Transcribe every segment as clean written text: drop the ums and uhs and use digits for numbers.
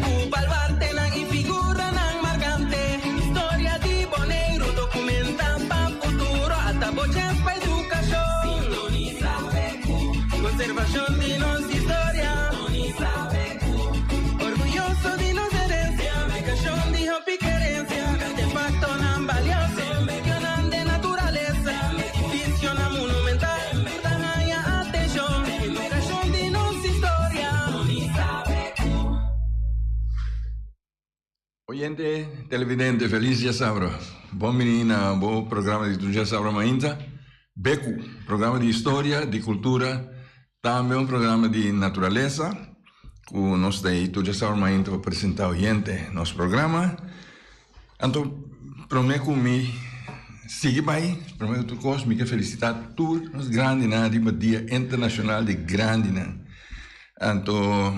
Ku baluartenan i figuranan markante. Historia di Boneiru dokumentá pa futuro. Ata bo chèns pa edukashon. Sintonisa BQ. Konservashon di nos historia. Sintonisa BQ. Orguyoso di nos herensia. Edukashon di hopi kerensia. Artefaktonan balioso. Medionan den naturalesa. Edifisionan monumental. Ta haña atenshon. Edukashon di nos historia. Oyente, televidente, felis diasabra. Bon bini na bo programa di tur diasabra mainta, Beku, programa di historia, di cultura, tambe un programa di naturalesa, cu nos ta ei tur diasabra mainta pa presenta oyente nos programa. Anto, prome cu mi sigui bai, prome cu tur cos, mi ke felicita tur nos grandinan riba Dia Internacional di Grandinan. Anto,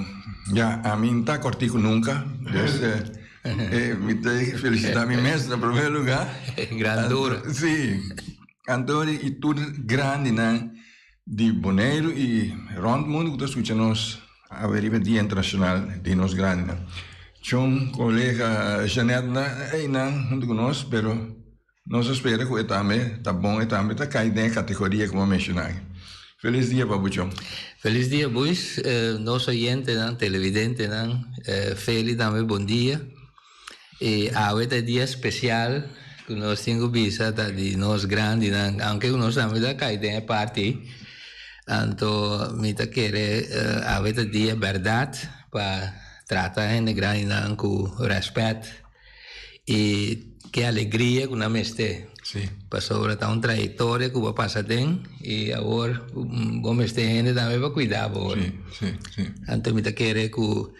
ya, ami no ta kòrtiku nunka, dus mi ta felisitá mi mes na promé lugá. Grandura. Sí. Anto i tur grandinan di Boneiru i rònt mundu ku ta skucha nos awe riba e Dia Internashonal di nos Grandinan. Chon kolega Jeanette na einan huntu ku nos, pero Nos a spera ku e tambe ta bon, e tambe ta kai den e kategoria ku bo a menshoná aki. Felis dia pa bo Chon. Felis dia Buis, nos oyentenan, televidentenan, Feli tambe bon dia. E awe ta e dia spesial ku nos tin ku bisa ta di nos grandinan, aunke ku nos tambe ta kai den e parti ei. Anto mi ta kere awe ta dia bèrdat pa trata hende grandinan ku rèspèt. I ke alegria ku nan mester. Sí. Pasobra ta un trayektoria ku bo a pasa den i awor bo mester hende tambe pa kuida bo. Sí, sí, sí. Anto mi ta kere ku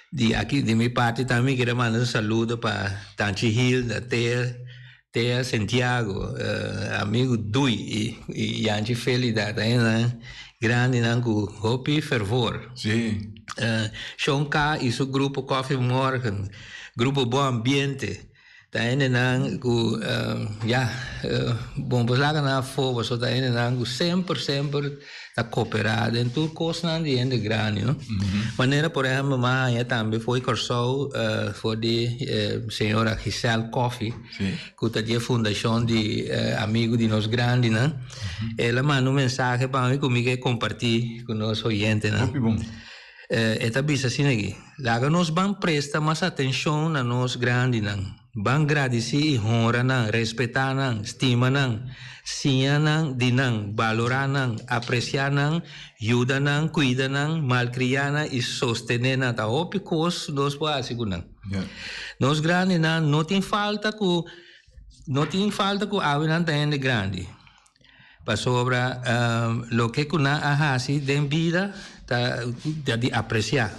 di aki di mi parti tambe mi kere manda un saludo pa Tanchi Hilda, Tea, Tea Santiago, amigu Dui i Yanchi Felida ta hendenan grandinan ku hopi fervor. Sí. Shon Ka i su grupo Koffie Morgen. Grupo Bon Ambiente ta hendenan ku ya bon por laga nan afó pasobra ta hendenan ku semper semper ta koperá den tur kosnan di hende grandi no. Manera por ehèmpel mi a haña tambe for di Kòrsou for di señora Giselle Coffie ku ta di e fundashon di Amigu di Nos Grandinan el a manda un mensahe pa mi ku mi ke kompartí ku nos oyentenan. E ta bisa asina aki, Laga nos ban presta mas atenshon na nos grandinan. Ban gradisí i honra nan, respetá nan, stima nan, siña nan di nan, balorá nan, apresiá nan, yuda nan, kuida nan, malkriá nan i sostené nan. Ta hopi kos nos por hasi ku nan. Nos grandinan no tin falta ku no tin falta ku awe nan ta hende grandi. Pasobra loke ku nan a hasi den bida ta di apresiá.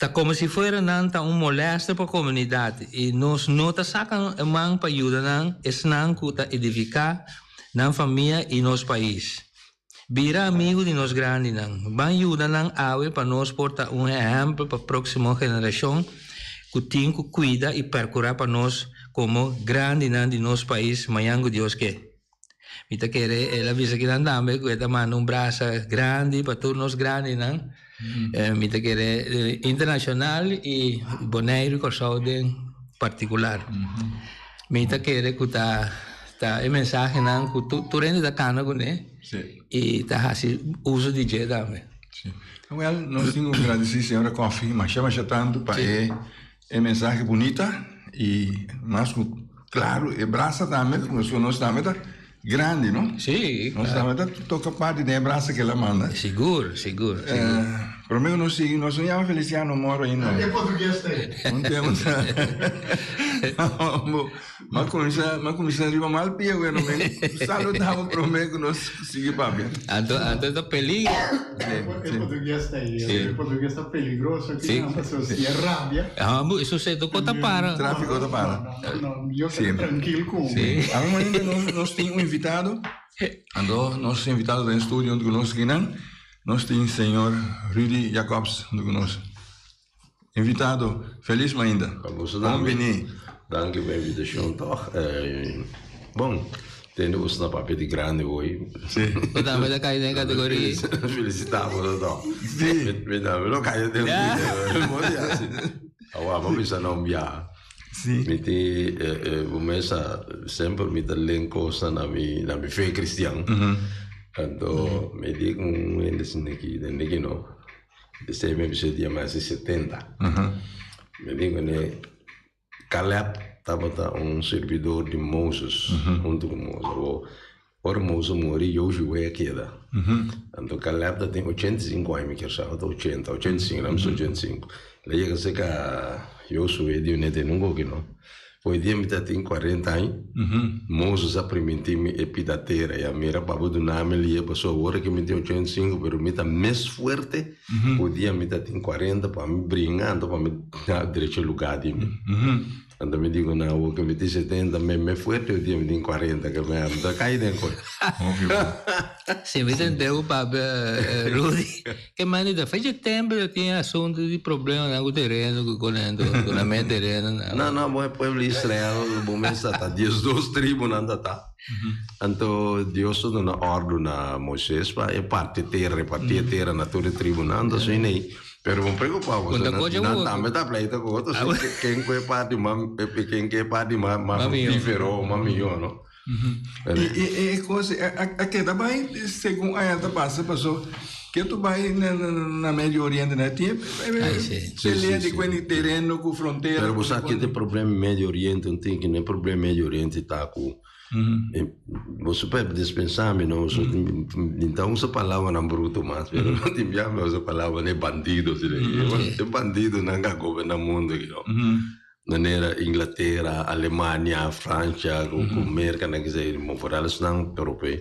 Ta komo si fuera nan ta un molèster pa komunidat i nos no ta saka man pa yuda nan, esnan ku ta edifiká nan famia i nos pais. Bira amigu di nos grandinan. Ban yuda nan awe pa nos por ta un ehèmpel pa próksimo generashon ku tin ku kuida i perkurá pa nos komo grandinan di nos pais mañan ku Dios ke. Mi ta kere el a bisa kinan tambe ku e ta manda un brasa grandi pa tur nos grandinan. Mi ta kere internashonal i Boneiru i Kòrsou den partikular. Mi ta kere ku ta ta e mensahenan ku tur hende ta kana kuné i ta hasi uso di dje tambe. Sí. Wel, nos tin ku gradisí señora Coffie masha masha tantu pa e e mensahe bunita i mas ku klaru e brasa tambe ku nos tambe ta Grandi, no? Sí, Nos claro. tambe ta toca parti den e brasa que el a manda. Sigur, sigur, sigur. Prome cu nos sigui, nos no yama Feliciano Moro ainda. E portugues ta ei. Un tempo ta. M'a cuminsa, m'a cuminsa riba mal pia, bueno, men saludabo prome cu nos sigui papia. Anto, anto ta peligro. E portugues ta ei. Sí. E portugues ta peligroso aki, Sí. nan, pasobra si e rabia. Ah, bu, eso se tocó ta para. Tráfico ta para. No, no, no, yo Sí. ta trankil ku. Sí. Awe mainta nos, nos tin un invitado. Anto nos invitado den studio hunto ku nos kinan. Nos tin señor Rudy Jacobs hunto ku nos. Invitado, felis mainta. Pa boso Bon tambe. bini. Danki pa e invitashon tòg. Bon, Tende boso ta papia di grandi hoy. Sí. Bo tambe ta kai den e kategoria. Felicita boso to. Sí. Mi tambe lo kai den un Bo di hasi. Awa, bo bisa na un biaha. Sí. Mi tin bo mesa semper mi ta len kosnan na mi na mi fe kristian. Anto mi di ku un hende esaki den aki no. Esei mi a bisa dia mas di 70. Mi di kuné Caleb tabata un sirbidor di Moses huntu ku Moses. Awor, ora Moses muri, Josué a keda. Anto Caleb ta tin 85 aña, mi kier sa, ota 80, 85, nan bisa 85. El a yega serka Josué di un'e tene un koki no. Hoy dia mi ta tin 40 aña, Moses a primintí mi e pida tera i a mira pa bo duna mi lihe pasobra awor aki mi tin 85 pero mi ta mes fuerte ku dia mi ta tin 40 pa mi bringa anto pa mi drecha lugá di mi. Anto mi di ku nan awor ku mi tin 70 mi mes fuerte ku dia mi tin 40 ke mi ta kai den koi. Si mi ta entende papia Rudy. Ke manera fecha tempo yo tin asunto di problemanan ku tereno ku konento ku nan mes tereno nan. No no bo e pueblo di Israel bo mes ta ta 12 tribunan ta ta anto Dios ta duna ordu na Moises pa e parti tera reparti e tera na tur e tribunan anto asina ei pero bo preocupa bo nan tambe ta pleita ku otro ken ku e parti mas ken ku e parti mas fructifero mas miho no. I e kos a keda bai segun aña ta pasa paso ke tu bai na Medio Oriente na tin pelea di kuen tereno ku frontera. Pero bo sa ke ta e problema Medio Oriente un tin ke problema Medio Oriente ta ku bo su pep dispensa mi no mi ta usa palabranan bruto mas pero tin bia mi a usa palabra e bandido e bandidonan ka goberna mundo aki no. Manera Inglatera, Alemania, Francia ku Merka nan kisa mo foral esnan europeo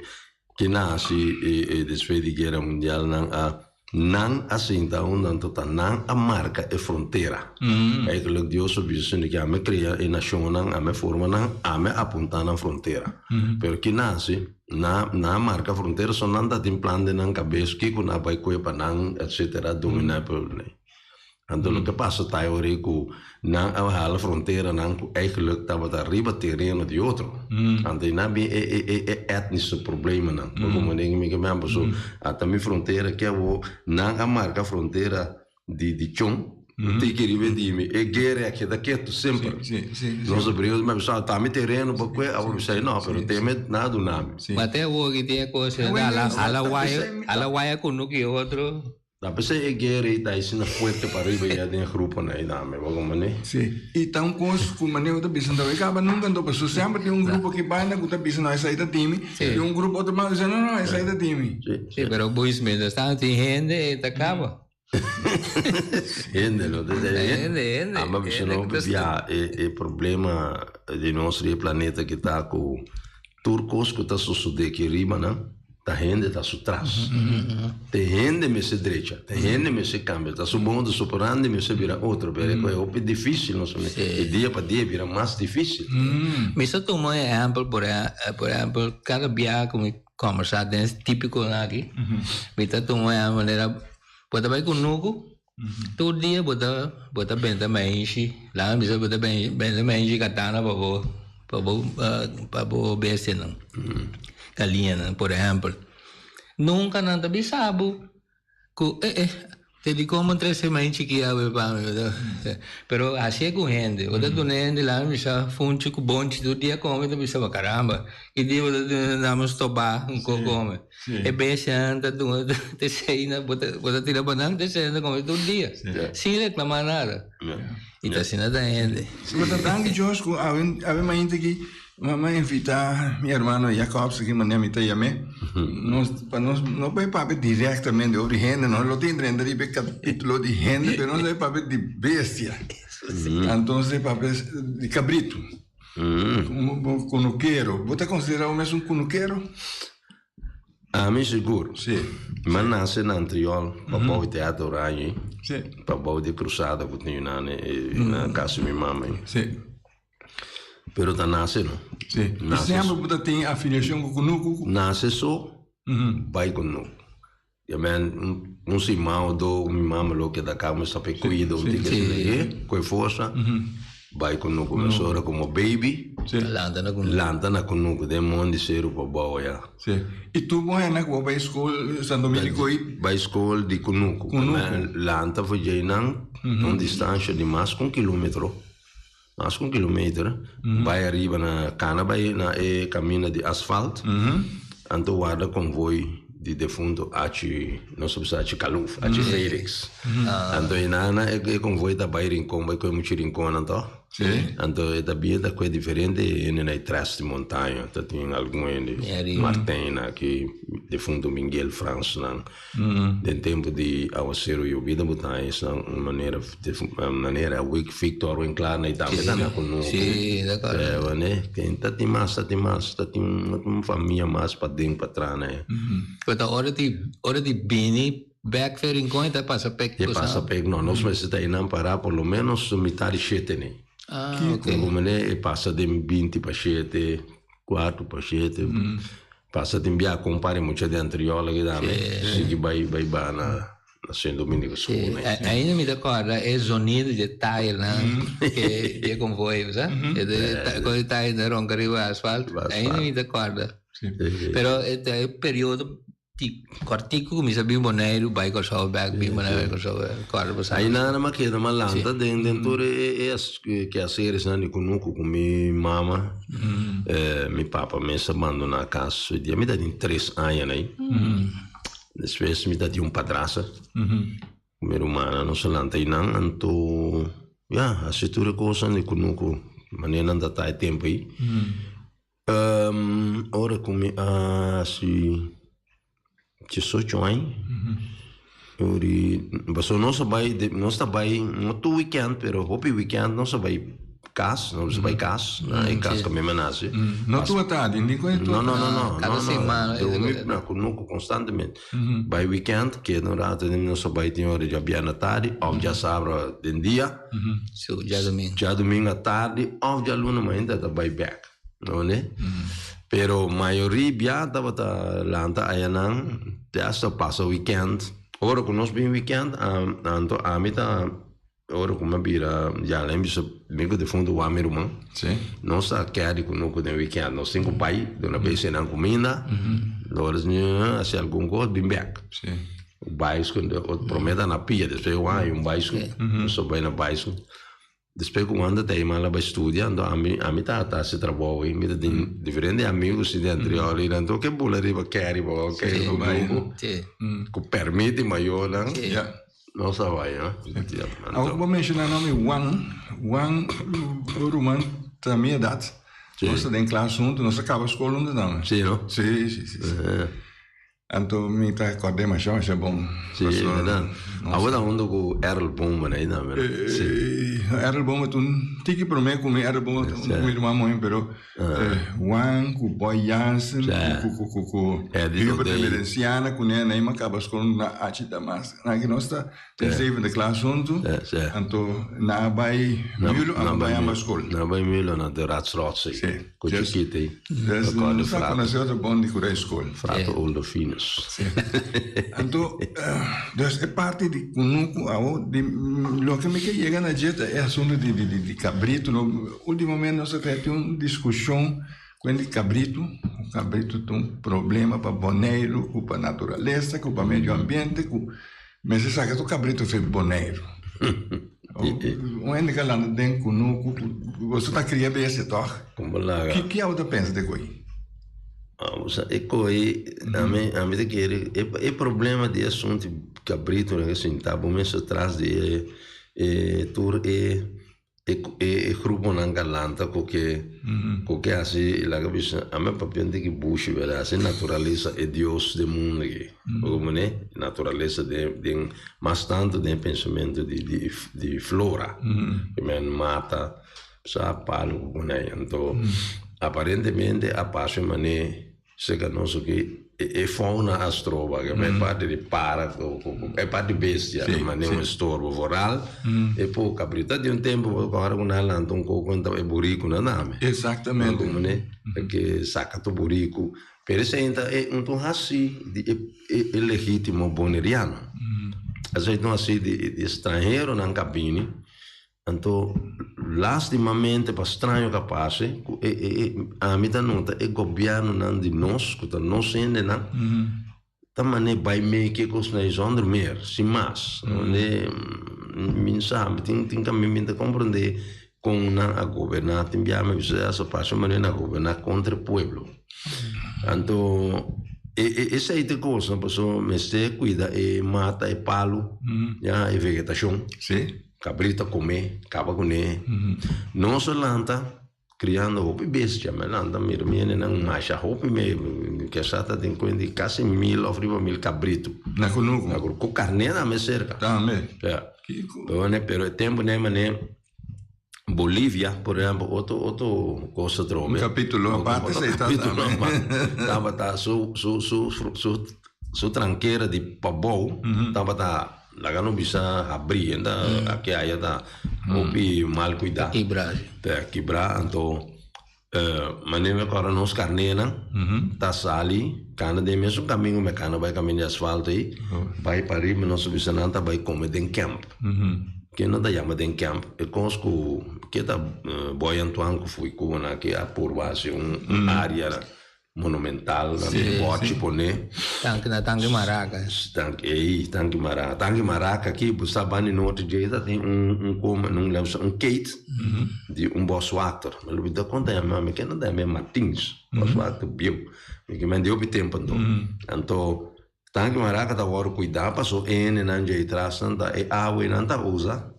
ke nasi e despues di guera mundial nan a nan a sinta unda anto ta nan a marka e frontera. Eigenlijk Dios a bisa sino ke ami krea e nashonnan ami forma nan ami apunta nan frontera. Pero ke nasi nan a marka frontera so nan ta tin plan den nan kabes kiko nan a bai kue pa nan etcetera domina e pueblo. Anto loke pasa ta e ora ei ku nan a hala fronteranan ku eigenlijk tabata riba tereno di otro. Anto ei nan bin e e e e etnische problemanan. Bo komo den mi ke mi paso ata mi frontera ke awo nan a marka frontera di di chon tiki riba e di mi e guera a keda ketu semper. Nos hebreos mi a bisa ata mi tereno pa kue awo mi sai no pero teme nan a duna mi. Ma te awo ki tin e kos hala waya hala waya kunuki otro. Ta p'esei e guera ei ta asina fuerte pa riba ya den e gruponan ei tambe, bo komprendé? Sí, i ta un kos ku manera bo ta bisa anto e kaba nunka anto pasobra semper tin un grupo aki banda ku ta bisa no esei ta tin mi i un grupo otro banda ta bisa no no esei ta tin mi. Sí, pero boeis mientras tanto tin hende e ta kaba. Hende no ta Hende, hende. Amba bisa no bia e problema di nos riba e planeta ki ta ku tur kos ku ta sosodé aki riba nan. Ta hende ta su tras. Te hende mester drecha, te hende mester cambia, ta su modo operandi mester bira otro, pero e hopi dificil nos e dia pa dia bira mas dificil. Mi sa tuma un ehempel, por ehempel, cada biaha cu mi combersa den es tipiconan aki, mi ta tuma un ehempel manera, bo ta bay cunucu, tur dia bo ta bo ta benta maishi, laga mi bisa bo ta benta maishi katana pa bo pa bo pa bo bestianan, galiñanan por ehempel. Nunka nan ta bisa bo ku eh eh te di kon bo trese maishi aki awe pa mi, pero hasié ku hende, bo ta duna hende laga mi bisa funchi ku bonchi tur dia kome ta bisa bo karamba ki dia bo ta duna dame un stobá un kos kome. E bestianan ta duna te seina, bo ta bo ta tira pa nan te seina ta come tur dia. Sin reclama nada. Y ta asina ta hende. Si bo ta danki Josh ku awe awe mainta aki mama a invita mi hermano Jacobs aki manera mi ta yam'é nos pa nos no bai papia directamente over di hende nos lo tin drenta riba e capitulo di hende pero nos bai papia di bestia entonces papia di cabrito un kunukero bo ta considera bo mes un kunukero? Ami sigur. Sí. Mi a nase na Antriol, pa bou di Teatro Oranje, Sí. pa bou di Cruzada ku tin na na kas di mi mama. Sí. Pero ta nase no. Sí. I semper bo ta tin afiliashon ku kunuku? Nase so, bai kunuku. Ya men un siman o dos mi mama lo keda kaba mi sa pe kuido un tiki asina ke, ku e forsa. Bai kunuku mesora komo baby. Sí. Lanta na kunuku. Lanta na kunuku den mondi seru pa bou ya. Sí. I tur bo hende ku bo bai skol San Dominico i. Bai skol di kunuku. Kunuku. Lanta for djeinan un distansha di mas ku un kilometro. Mas ku un kilometer. Bai ariba na kana bai na e kaminda di asfalt. Anto warda konvoi di defunto Achi, nos ta bisa Achi Kaluf, Achi Felix. Anto e nana e konvoi ta bai Rincon, bai koe muchu Rinconnan to. Sí. Anto e ta bien ta koe diferente hende na e tras di montaña. Ta tin algun hende, Martijn aki, defunto Miguel Fransnan. Den tempu di awaseru yobida bo ta haña esnan un manera manera Wick Victor Winklaar na tambe ta na kunuku. Sí, ta kòrda. Wane ken ta tin mas ta tin mas ta tin un famia mas paden patras na e. Pero ta ora di ora di bini bèk fe Rincon e ta pasa pek E pasa pek no nos mester ta einan pará por lo ménos mitad di shete nei. Ah ok. Como manera e pasa den binti pa shete kuartu pa shete. Pasa tin bia compare mucha di anterior la keda me sigui bai bai ba na na Saint Dominico school ne. Ainda mi ta corda e zonido dje taiernan ke dje convoy bo sa e con e taier ta ronca riba asfalt ainda mi ta corda pero e ta e periodo di cortico cu mi sa bin Boneiru bai Corsou bek bin Boneiru bai Corsou bek corda bo sa. Ai nada ma keda ma lanta den den tur e e keaseresnan di kunuku ku mi mama. Mi papa mes a bandoná kas su dia mi ta tin tres aña nai. Despues mi ta tin un padrasa ku mi rumannan nos a lanta einan anto ya hasi tur e kosnan di kunuku manera nan ta ta e tempu ei. Ora ku mi a hasi diesocho aña pasobra nos a bai nos ta bai no tur weekend pero hopi weekend nos a bai kas nos a bai kas na e kas ku mi a nase. No tur tardi ni ku no no no no Kada semana drumi na kunuku konstantemente bai weekend keda un rato nos a bai tin ora djabièrnè tardi òf djasabra den dia djadumingu atardi òf djaluna mainta ta bai bèk. No ne? Pero mayoria bia tabata lanta ayanan te hasta pasa weekend. Ora ku nos bin weekend, anto ami ta ora ku mi a bira ya lei bisa mi ku defuntu wak mi ruman. Sí. Nos ta keri ku no ku den weekend. Nos tin ku bai duna bes nan kuminda. Ora hasi algun kos bin bek. Sí. Baiskel, prome ta na pia despues wak hay un baiskel. Nos ta bai na baiskel. Despues ku Wanda ta ima la bai studia, anto ami ami ta ta hasi trabou ei. Mi ta tin diferente amigu si den anterior ei. Anto ke bula riba keri bo ke Sí, grupo sí. ku permit di mayornan Sí. Ja. nos a bai no. Awor ku bo menshoná nomi Juan, Juan bo ruman ta mi edat. Sí. Nos ta den klas huntu, nos a kaba skol huntu tambe. Sí no? Sí, sí, sí, sí. Anto mi ta recorda demasiado masha bon. Sí, verdad. Abo ta hunto cu Errol Bowman ahí tambe, no? Sí. Errol Bowman ta un tiki prome cu mi, Errol Bowman ta hunto cu mi ruman muhe, pero Juan cu Boy Jansen, cu cu cu cu Hubert Emerenciana cu ne Neymar caba scol na Achi Damas. Na ki nos ta Den zevende klas huntu, anto nan a bai Mulo, a bai amba skol. Nan a bai Mulo na de Ratsrotse, ku chikit ei. Dus nos a konosé otro bon di kura e skol. Frater Oldofinus. Anto, dus e parti di kunuku awo, di loke mi ke yega na dje ta e asuntu di kabritu. Ultimamente nos a tin un diskushon ku di kabritu. Kabritu ta un problema pa Boneiru, ku pa naturalesa, ku pa medio ambiente, ku. Mester saka tur kabritu fe Boneiru. Un hende ka landa den kunuku, boso ta kria bestia tòg? Kon bo laga? Ki ki abo ta pensa di koi? Bo sa e koi, ami ami ta kere e problema di e asuntu kabritu nan ke sinta bo mes atras di e e tur e E gruponan galanta ku ke ku ke hasi laga bisa ami a papia di ki bushi berdad hasi naturalesa e dios den mundo aki bo comprende naturalesa den den mas tanto den e pensamentu di di di flora ke men mata sa palu ku pone ahi anto aparentemente a pasa e mane. Seka nos aki e fauna a stroba, ke e parti di para e parti bestia ta mane un estorbo vooral e por cabrito. Ta di un tempo ora ku nan a lanta un koko e buriku nan dame. Exactamente. Ke saka tur buriku. Pero esei ta e un hasi di e legitimo boneriano. Esei ta un hasi di e stranheronan ka bini. Anto. Lastimamente pa straño ku a pasa ku e e e ami ta nota e gobièrnunan di nos ku ta nos hendenan ta manera bai mei ke kosnan ei zonder meer, sin mas. Donde mi no sa, mi tin tin kaminda mi ta komprendé kon nan a goberná, tin biaha mi bisa asa pasa manera nan a goberná kontra e pueblo. Anto e e esei ta e kosnan pasobra mester kuida e mata, e palu, ya, e vegetashon. Cabrito come, caba cune. Nos a lanta criando hopi bestia. Mi a lanta mira mi hendenan masha hopi me kesa ta tin cuenta di casi mil of riba mil cabrito. Na cunucu? Na cunucu. Cu carne tambe cerca. Tambe? Ja. Kico? Pero e tempo n'e mane Bolivia, por ehempel, otro otro cos atrobe. Un capitulo aparte Otro esey ta capitulo tambe. aparte. Tabata su su su su su trankera di pabou tabata Laga no bisa habrí enta aki aya ta hopi mal kuidá. Ta kibrá si. Ta kibrá anto manera mi kòrda nos karnénan ta sali kana den mesun kamingo mi a kana bai kaminda di asfalto ei bai pa riba nos a bisa nan ta bai kome den kèmp. Ke nan ta yama den kèmp e kos ku ke ta Boy Antoine ku fui ku nan ke a purba hasi un área Monumental na mi bochi pone. Tanki na Tanki Maraca. Tanki ey, Tanki Maraca. Tanki Maraca aki bo sa banda di norte dje ta tin un un como un leusa un keet di un boswachter. Mi lo bida kon ta yama mi kende ta yama Martins, boswachter bieu. Mi ke men di hopi tempo anto. Anto Tanki Maraca ta wòrdu kuidá paso e hendenan dje tras nan ta e awa nan ta usa.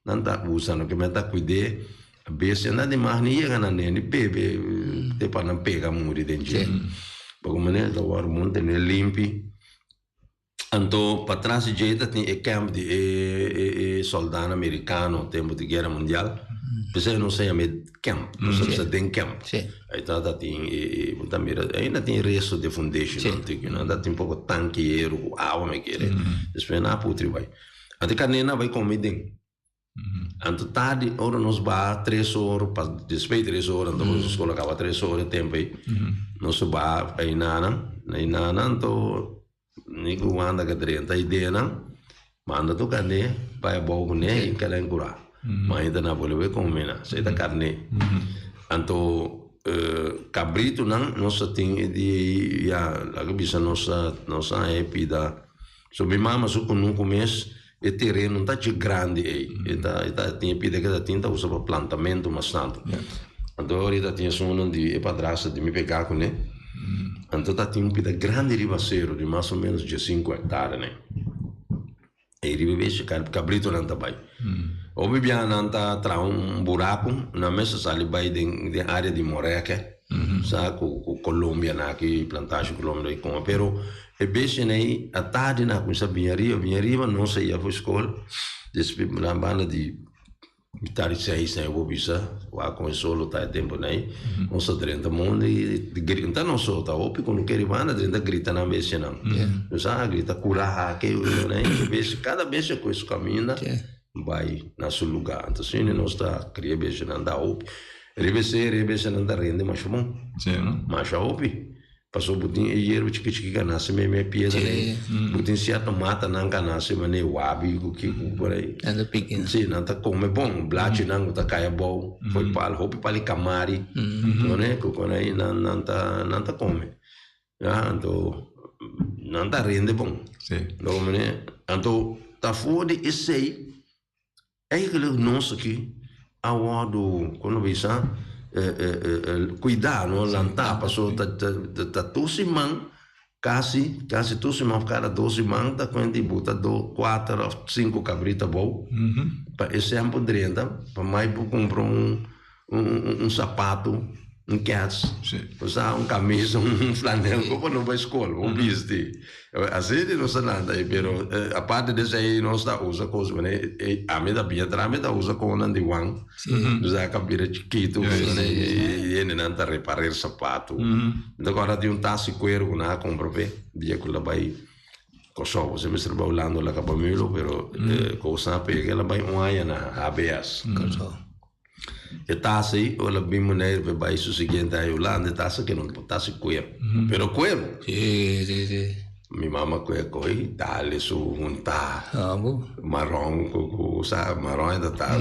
Nan ta usa loke men ta kuid'é. Bestia nan di mag ni yega na ne, ni bebe te pa nan pega muri den dje. Paku manera ta wòrdu mantené limpi. Anto patras di dje ta tin e kèmp di e e sòldánan merikano tempu di guera mundial. P'esei nos ta yama e kèmp, nos ta bisa den kèmp. Ei ta ta tin e e bo ta mira ainda tin resto di e fundashonnan antigua. Nan ta tin poko tanki heru ku awa mi kere. Despues nan a putri bai. Anto e karnénan bai kome den. Anto tardi ora nos baha tres or, pa despues di tres or, anto nos skola kaba tres or e tempu ei, nos a baha einanan, einanan anto mi ku Wanda ka drenta e denan, manda tur karné bai abou kuné i keda enkurá. Mainta nan a bolbe kome nan, esei ta karné. Anto kabritunan nos a tin e dia ei, ya laga bisa nos a nos a haña e pida. So mi mama su kunuku mes e tereno no ta dje grandi ei. E ta e ta tin e pida ke ta tin ta usa pa plantamentu mas tantu. Anto ahorita tin esunnan di e padrastro di mi pegá kuné. Anto ta tin un pida grandi riba sero di mas o menos diesinku hektare nei. Ei riba e bestia kabritonan ta bai. Hopi biaha nan ta traha un buraku, nan mes ta sali bai den den area di Morèkè. Sa ku ku Colombia na aki plantashi Colombia i kome pero e bestia ei a tardi nan a kuminsá bini ariba bini ariba nos a yega for skol despues na banda di mitar di seis nan bo bisa wak kon e sol lo ta e tempu nei nos a drenta mondi i grita nos so ta hopi ku no kere banda drenta grita nan bestianan nos a grita kura ke kada bestia ku su kaminda bai na su luga anto asina nos ta kria bestianan ta hopi. Riba esei, riba esei nan ta rende masha bon. Sí, no? Masha hopi. Pasobra bo tin e yerba chiki chiki ka nase mei mei piedra ei. Bo tin sierto matanan ka nase manera wabi ku kiku por ei. Nan ta piki nan. Sí, nan ta kome bon. Blachinan ku ta kai abou for pal, hopi pal di kamari. Pone ku kon ei nan nan ta nan ta kome. Ya, anto nan ta rende bon. Sí. Lo manera, anto ta for di esei. Eigenlijk nos aki a wòrdu, kon lo bisa, kuidá, no lantá, pasobra ta ta tur siman, kasi, kasi tur siman òf kada dos siman ta kuenta i buta do, kuater òf sinku kabrita abou pa e sèmpel drenta pa mai por kumpra un un sapato, un kèts, osea un kamisa, un flanel ku bo no bai skol, bo bisti. Asina di nos ta lanta ei, pero aparte di esei nos ta usa kos manera ami ta bia atrás mi ta usa konan di wan, osea ka bira chikitu i hendenan ta reparer sapato. Mi ta kòrda tin un tas di kuero ku nan a kumpra p'e dia ku el a bai Kòrsou, osea mester bai Hulanda el a kaba milo, pero kos nan a pega el a bai un aña na HBS. E tasa ei, ora el a bin Bonaire pa e bai su siguiente aña Hulanda, e tasa ke no ta si kueru. Pero kueru. Sí, sí, sí. Mi mama koe koi dale su hunta Ah, bo. maron ku ku sa maron e ta ta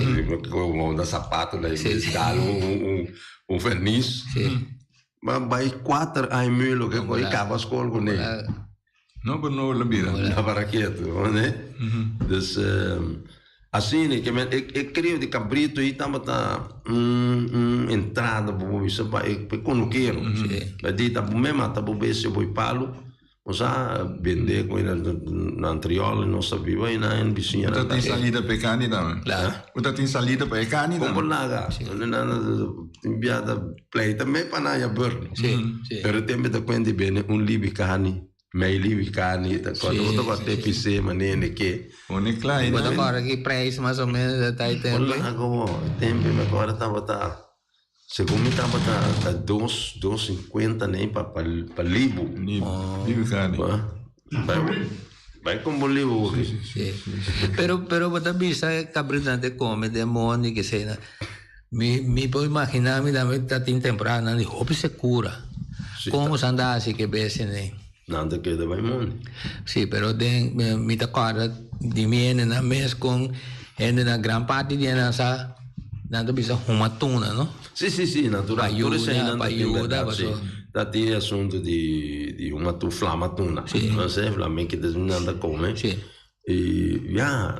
ku un sapato na Sí, sí. dale un un un vernis. Sí. Ma bai kuater aña mi lo ke koi kaba skol kuné. Ah, No, pero no la bira. Na para quieto, né? Dus asina ke men e e krio di kabrito ei tabata un un entrada bo por bisa pa e pa e konokero. Pa di ta bo mes mata bo bestia bo e palu bo sa bende ku nan na antriòl nos ta biba ei nan bisiña Bo ta nan tin salida pa e kani tambe. Claro. Bo ta tin salida pa e kani Kon tambe. por laga nan tin bia ta pleita mes pa nan haña bùrt. Sí, sí. Pero tempe ta kuenta di bende un libi kani. Mei libi carni ta corta bo ta corta e pisé manera ne ke. Pone kla Bo ta corda ki prijs mas o menos e ta e tempo Bo laga bo e tempo mi acorda tabata segun mi tabata ta dos dos cincuenta nei pa pa libu. Libi carni. Bai bai con bo libu bo ki. Si pero pero bo ta bisa e cabritonan ta come den mondi kesei Mi mi por imagina mi tambe ta tin temporadanan di hopi sekura. Kon boso anda hasi ke bestianan? Nan ta keda bai mondi. Si, pero den mi ta kòrda di mi hendenan mes kon hendenan gran parti di hendenan sa nan ta bisa huma tuna no. Si si si natural. Pa Tur esei yuda nan pa ta tin yuda bèrdat si. paso. Ta tin e asuntu di di huma tu flama tuna. Si. No se flama ke nan ta kome. Si. I ya,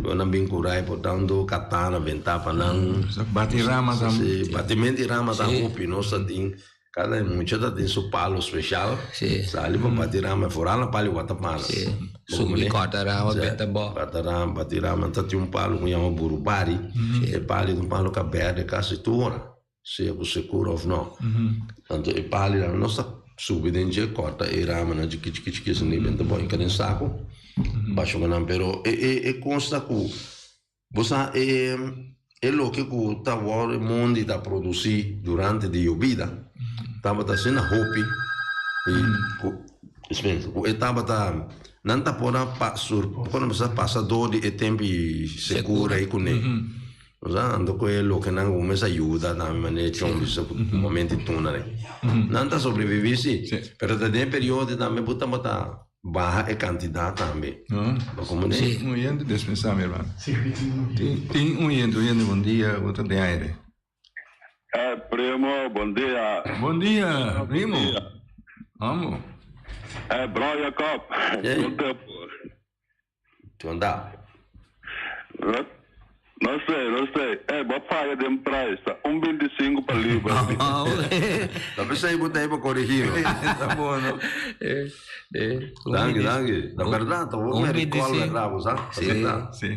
bo nan bin ku rai por dando katana bentá pa nan. Bati rama tambe. Si, batimento di rama ta hopi. Nos ta tin, kada mucha ta tin su palo speshal. Si. Sali pa bati rama, foral na palo watapana. Si, subi kòrta rama benta bò. Kòrta rama, bati rama. Ta tin un palo ku yama burubari. E palo ta un palo ka bèrdè kasi tur ora. Sea ku sekura of no. Anto e palinan nos ta subi den dje, kòrta e ramanan chikí chikí chikí esei ben ta bòi den saku basha ku nan. Pero e e e kos ta ku bo sa e e loke ku ta wòrdu e mondi ta produsí durante di yobida tabata asina hopi i ku ku e tabata nan ta por a pa sur pasa dor di e tempu sekura ei kuné. Nos a anda ku e loke nan ku mes a yuda tambe manera e chon bisa ku momento di tuna den. Nan ta sobrevivi si, pero ta den e periodo tambe bo tabata baha e kantidat tambe. Bo komo Si. Un oyente despensá mi hermano. Tin un oyente, oyente bon dia, bo ta den aire. Eh primo, bon dia. Bon dia, primo. Amo. Eh bro Jacob, kon tempo? Tonda. No sé, no sé. Eh, bo a faya den prijs. Ta un bintisinku pa libra. Ta pesey bo ta ei pa corrigi no. Ta bon no. Danki, danki. Ta berdad, ta bo me recall berdad, bo sa? Ta berdad. Si.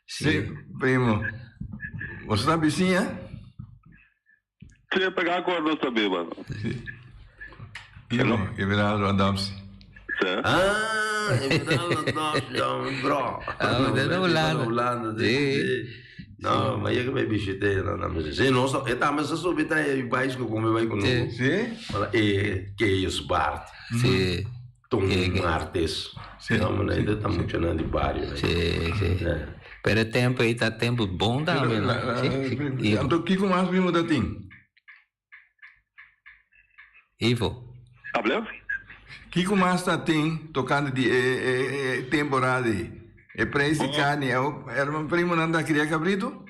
Si, primo. Bo sa bisiña? Si, pega acuerdo nos ta biba. Si. Imo, Everaldo Adams. Si. Ah, Everaldo Adams, ja, bro. Ah, de na Hulanda. Hulanda, si. Si. No, maar je kan visité, no, no, si, no, e tambe sa subi ta e bais ku come bai ku no. Si. Wala e Kees Bart. Si. Ton Martes. Si. No, maar nee, dat mucho na di barrio. Si, si. Pero e tempo ei ta tempo bon tambe, no? Si, si. Ivo. Anto kiko mas primo ta tin? Ivo. Ablef? Kiko mas ta tin tokante di e e e temporada ei? E prijs di carni, e primonan ta kria cabrito?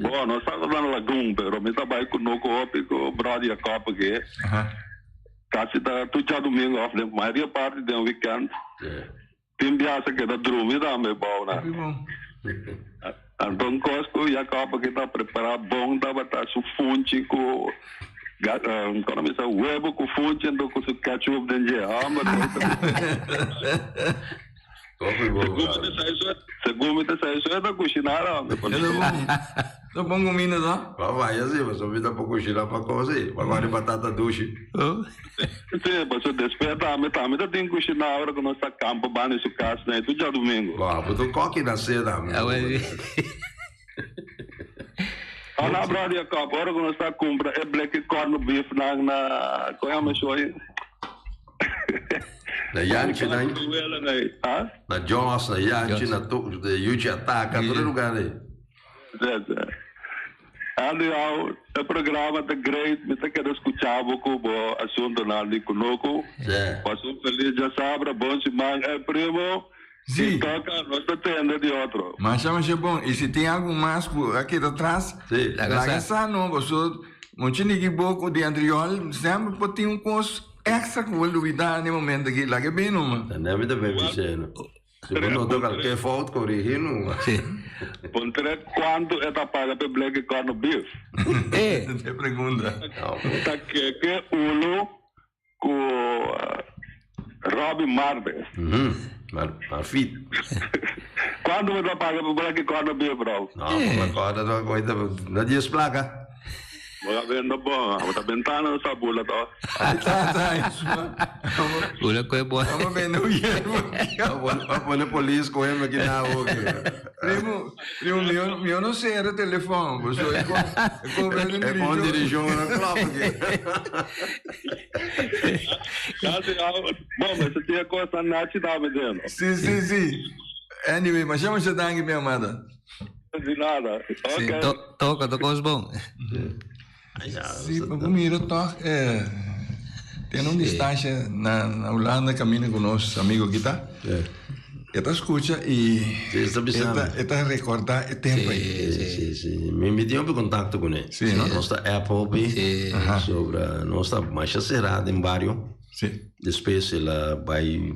Bo, no sa na lagun, pero mi ta bai kunuku hopi ku bròder Jacob aki. Kasi ta tur djadumingu òf den mayoria parti den wikènt. Tin biaha sa keda drumi tambe bou nan. Anto un kos ku Jacob aki ta prepará bon tabata su funchi ku kono mi sa webu ku funchi anto ku su ketchup den dje. Hòmber, Segun mi ta sa eso e ta kushiná la hombre. E ta bon. Ta bon kuminda ta. Pa vaya si, pasobra mi ta por kushiná pa kos si. Pa kòne batata dushi. Si, pasobra despues tambe tambe ta tin kushiná ora ku nos ta kampa banda di su kas na e tur djadumingu. Bo, bo ta kòki na sed tambe. Hola brother Jacob, ora ku nos ta kumpra e bleki corn beef nan na, kon yama e show ei? Na Yanchi na Na Jos, na Yanchi, na Yuchi Ataka, tur e lugar ei. Anyhow, e programa ta great. Mi ta keda skucha bo ku bo asuntonan di kunuku. Pasa un felis djasabra, bon siman. Eh primo, si toka nos ta tende di otro. Masha masha bon. I si tin algu mas ku a keda tras, laga sa no. Paso mucha niki bo ku di anterior semper por tin un kos extra ku bo lubida na e momento aki. Laga e bin numa. Tende mi ta bin biseno. Si bo nota kalke fout, korigí numa. Puntr'é kuantu e ta paga p'e bleki corn beef. E pregunta. Ta keke ulu ku Robby Martes. Marfit. Kuantu bo ta paga p'e bleki corn beef, Rob? No, pa corda ta koita na dies plaka. Bo ta bendo bon, bo ta bentando un sabula to. Bula koe bon. Amo bende un yerba. A pone polis koe me ki na oki. Primo, primo, mi mi no sera telefon, bo so e kon e kon bende E kon dirishon na klop aki. Kasi bon, mester tin e kosnan nachi dame den. Si, si, si. Anyway, masha masha danki mi amada. Di nada. Sí, Ok. to, toka, to kos bon. Sí, pa bo mira tòg eh, ten un distansha na, na Hulanda kaminda ku nos amigo aki ta. E ta skucha i Sí, e ta e bisa ta, mi. e ta rekordá e tempu ei. Sí, sí, sí. Mi, mi tin hopi kontakto kuné. Sí, no? Nos ta app hopi. Sí. Sobra, nos ta masha será den bario. Sí. Despues el a bai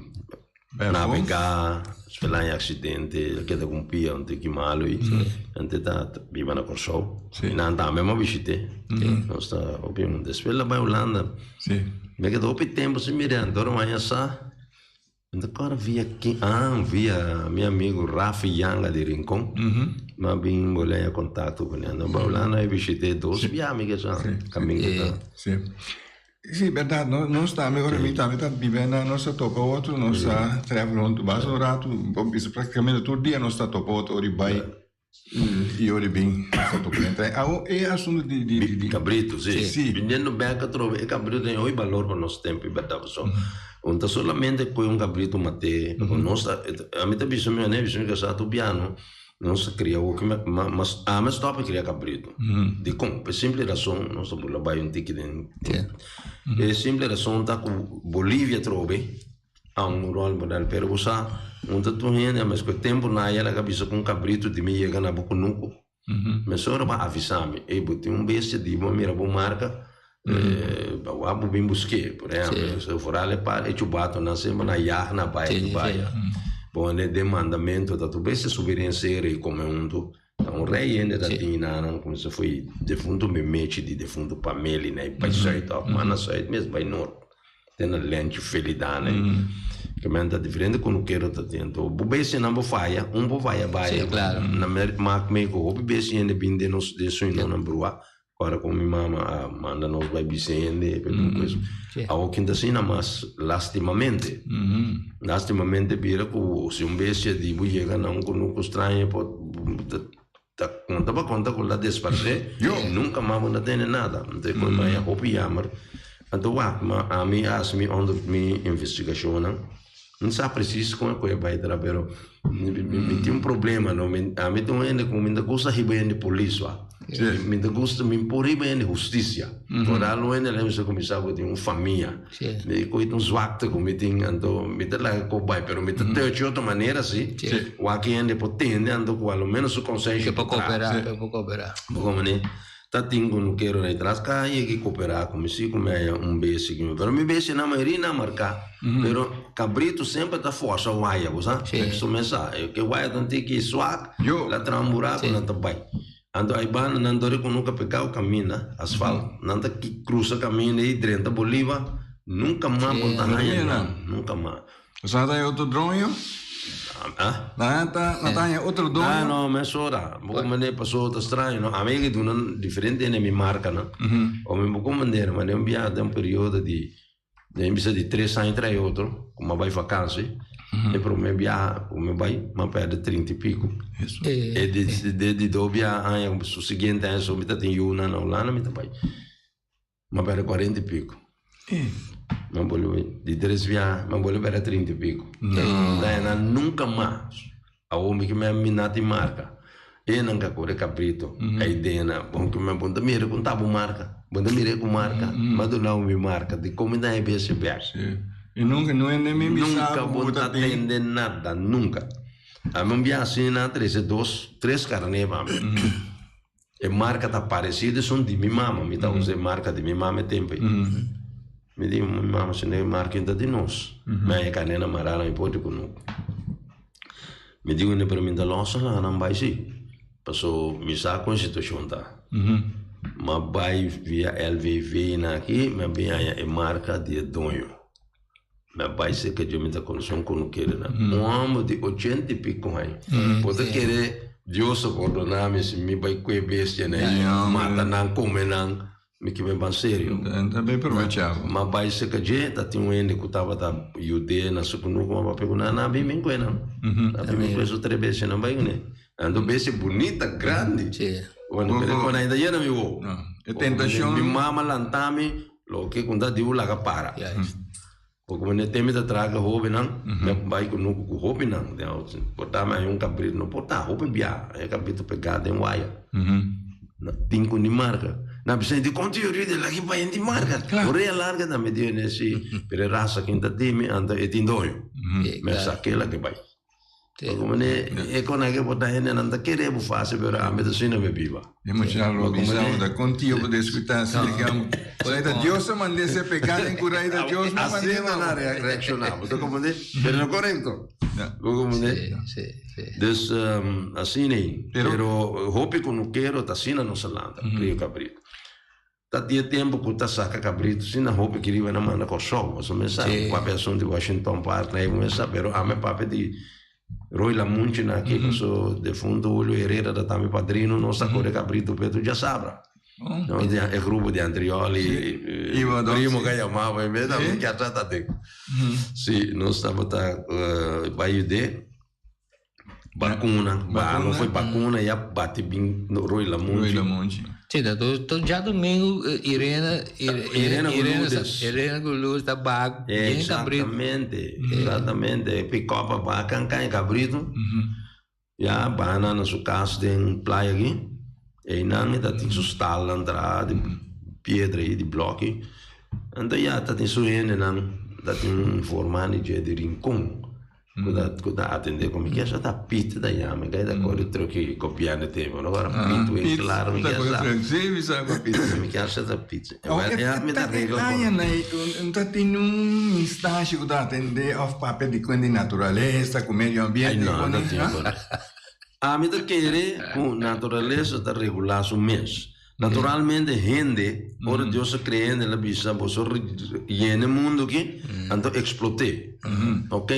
Navegá, despues el a haña aksidente, el a keda ku un pia un tiki malu i antes ta biba na Kòrsou. I nan tambe mi a bishit'é. Nos ta hopi huntu. Despues el a bai Hulanda. Mi a keda hopi tempu sin mir'é. Anto ora mi haña sa, mi ta kòrda via kin, ah via mi amigu Rafi Yanga di Rincon. Mi a bin bolbe haña kontakto kuné. Anto mi bai Hulanda mi bishit'é dos bia mi ke sa kaminda ta. Sí, berdad, no, nos tambe, ora mi tambe ta biba na, nos ta topa otro, nos ta travel hunto basta un rato, bo bisa prácticamente tur dia nos ta topa otro ora bai y ora bin, nos ta topa den trein. Awo e asunto di, di, di, di. Cabrito, sí. Sí. Biniendo bek atrobe, e cabrito tin hopi balor pa nos tempo, y berdad, pasobra un ta solamente coge un cabrito mat'é, pasobra nos ta, ami ta bisa mi manera, bisa mi casá tur biaha, Nos a kria hopi ma mas ami a stop di kria kabritu. Dikon? Pa e simple rason nos ta bula bai un tiki den e simple rason ta ku Bolivia atrobe a un rol model pero bo sa un ta tur hende mes ku e tempu nan a laga bisa ku un kabritu di mi yega na bo kunuku mesora bo a avisa mi ey bo tin un bestia di bo a mira bo marka bo wak bo bin busk'é por ehempel vooral e par e chubatonan semper nan yag na bai tu bai bo ane den mandamento ta tur bestia subi den sera y come hunto ta un rei hende ta tin nan como si foi defunto Memechi di defunto Pameli na e bai zuid of mas na zuid mes bai noord te na Lencho Felidana ke men ta diferente kunukero ta tin anto bo bestianan bo faya un bo faya bai na mak me ku hopi bestia hende bin den nos den suinonan brua Ora ku mi mama a manda nos bai bisa hende pa e buku eso. Awor kin ta asina mas lastimamente. Lastimamente bira ku si un bestia di bo yega na un kunuku straño por ta konta pa konta ku la desparsé nunka mas bo no tene nada. Entonces ku mi haña hopi yammer. Anto wak ma ami a hasi mi onder mi investigashonnan. Mi sa presis kon e koe bai tra pero mi tin un problema no mi ami ta un hende ku mi ta gusta hiba hende polis wa mi ta gusta mi por hiba hende hustisia ora lo hende la mester kuminsá ku tin un famia mi koe ta un zwakte ku mi tin anto mi ta laga koe bai pero mi ta touch otro manera si wak e hende por tende anto ku alo menos su konsenshi por traha por koperá bo komprende. Ta tin ku no kero na e tras ka yega koperá ku mi si ku mi haña un besi ku mi pero mi besi nan mayoria nan marká pero kabritu semper ta forsa waya bo sa so mi sa e ke waya ta un tiki swak la traha un buraku nan ta bai anto ai banda nan dor ku nunka pekau kaminda asfalt nan ta krusa kaminda i drenta Boliva nunka mas bo ta haña nan nunka mas. Sa ta e otro doño? Ah? Nan ta, nan ta haña otro doño? Ah, no, mesora. Bo comprende paso ta straño, no? Ami a duna diferente hende mi marcanan. O mi bo comprende, ma den un biaha den un periodo di, den bisa di tres aña trae otro, cu mi a bay vakantie, e prome biaha cu mi bay, mi a perde trinta i pico. E di, di, di dos biaha aña, su siguiente aña, so mi ta tin yunan na Hulanda, mi ta bay. Mi a perde cuarenta y pico. Mi a bolbe di tres biaha, mi a bolbe perde trinta y pico. Daña nan nunca mas. Awor mi ke mi a mina tin marca. E nan ka kore kabrito. Ei den nan, bon ku mi bon ta mira ku ta bo marka. Bon ta mira ku marka. Mi a duna bo mi marka. Di kon mi ta haña bes bèk. Sí. I nunka no hende mi bisa Nunka bo bo ku ta ta tin. tende nada, nunka. Ami un biaha asina nan a trese dos, tres karné pa mi. E marka ta paresido esun di mi mama. Mi ta usa e marka di mi mama e tempu ei. Mi di mi mama si no e marka ta di nos. Mi haña e karné na mará na mi por di kunuku. Mi di kuné pero mi ta lòs laga nan bai si. Paso mi sa kon e situashon ta. Mi a bai via LVV na aki mi a bin haña e marka di e doño. Mi a bai serka dje mi ta konosé un konukero nan. Un hòmber di ochenta i piko aña. Bo ta kere Dios a pordona mi si mi bai kue bestianan ei, mata nan, kome nan. Mi ke bai ban serio. Ta bai probecha bo. Mi a bai serka dje, ta tin un hende ku tabata yud'é na su kunuku, mi a papia ku nan, nan a bin bin kue nan. Nan a bin bin kue su tres bestianan bai kuné. Nan ta bestia bunita, grandi. Bueno, pero e konai ta yena mi wowo. E tentashon. Mi mama lanta mi. Loke ku ta diu laga para. Porque wanneer temi ta traha ku hobennan, mi a bai kunuku ku hobennan. Por ta mi hay un kabrito, no por ta, hopi bia, hay un kabrito pegá den waya. Tin ku ni marka. Nan bisa, dikon tin yori di laki bai di marka? Orea larga nan mi di, si, pero e rasa kin ta timi, anto e tin doño. Mi a sak'é laki bai. Como ne e con ake por ta hende nan ta kere bo fácil pero ami ta asina mi biba. E mucha lo bisa bo ta con tio bo discuta asina ke am por ta Dios a mande se pecado en cura ta Dios no mande Asina nan a reacciona bo ta comprende pero no correcto bo comprende dus asina ei pero hopi cunukero ta asina nos a lanta Rio Cabrito. Ta di e tempu ku ta saka kabritu si na hopi kiriba na manda Kòrsou. Boso mes sa ku papia asuntu di Washington Park na e mes sa, pero ami papia di Roy Lamunchi na aki paso defuntu Julio Herrera ta tambe padrino nos ta kore kabritu pe tur djasabra. No di e grupo di Antrioli primo ka yamaba e mes tambe kier sa ta den. Si nos tabata bai yud'é. Bakuna, ba no foi bakuna ya bati bin Roy Lamunchi. Roy Lamunchi. Sí, ta tur tur djadumingu Irene Irene ku Lourdes. Irene ku Lourdes ta baha bien kabritu. Exactamente, exactamente. E pick-up a baha kan kan e kabritu. Ya baha nan na su kas den playa aki. Einan e ta tin su stalnan traha di piedra ei, di bloki. Anto ya ta tin su hendenan, ta tin un forman di dje di Rincon. Ku ta ku ta atendé ku mi ke sa ta Piet ta yama mi ta kore truck i gobièrnu tempu no ora Piet Winkelaar mi ke sa Sí mi sa ku Piet mi ke sa ta Piet e mi ta regla ku aña nan un ta tin un instansha ku ta atendé òf papia di kuen di naturalesa ku medio ambiente Ay no no tin Ami ta kere ku naturalesa ta regulá su mes. Naturalmente hende, ora Dios a crea hende, el a bisa, boso yena e mundo aki, anto exploté. Ok?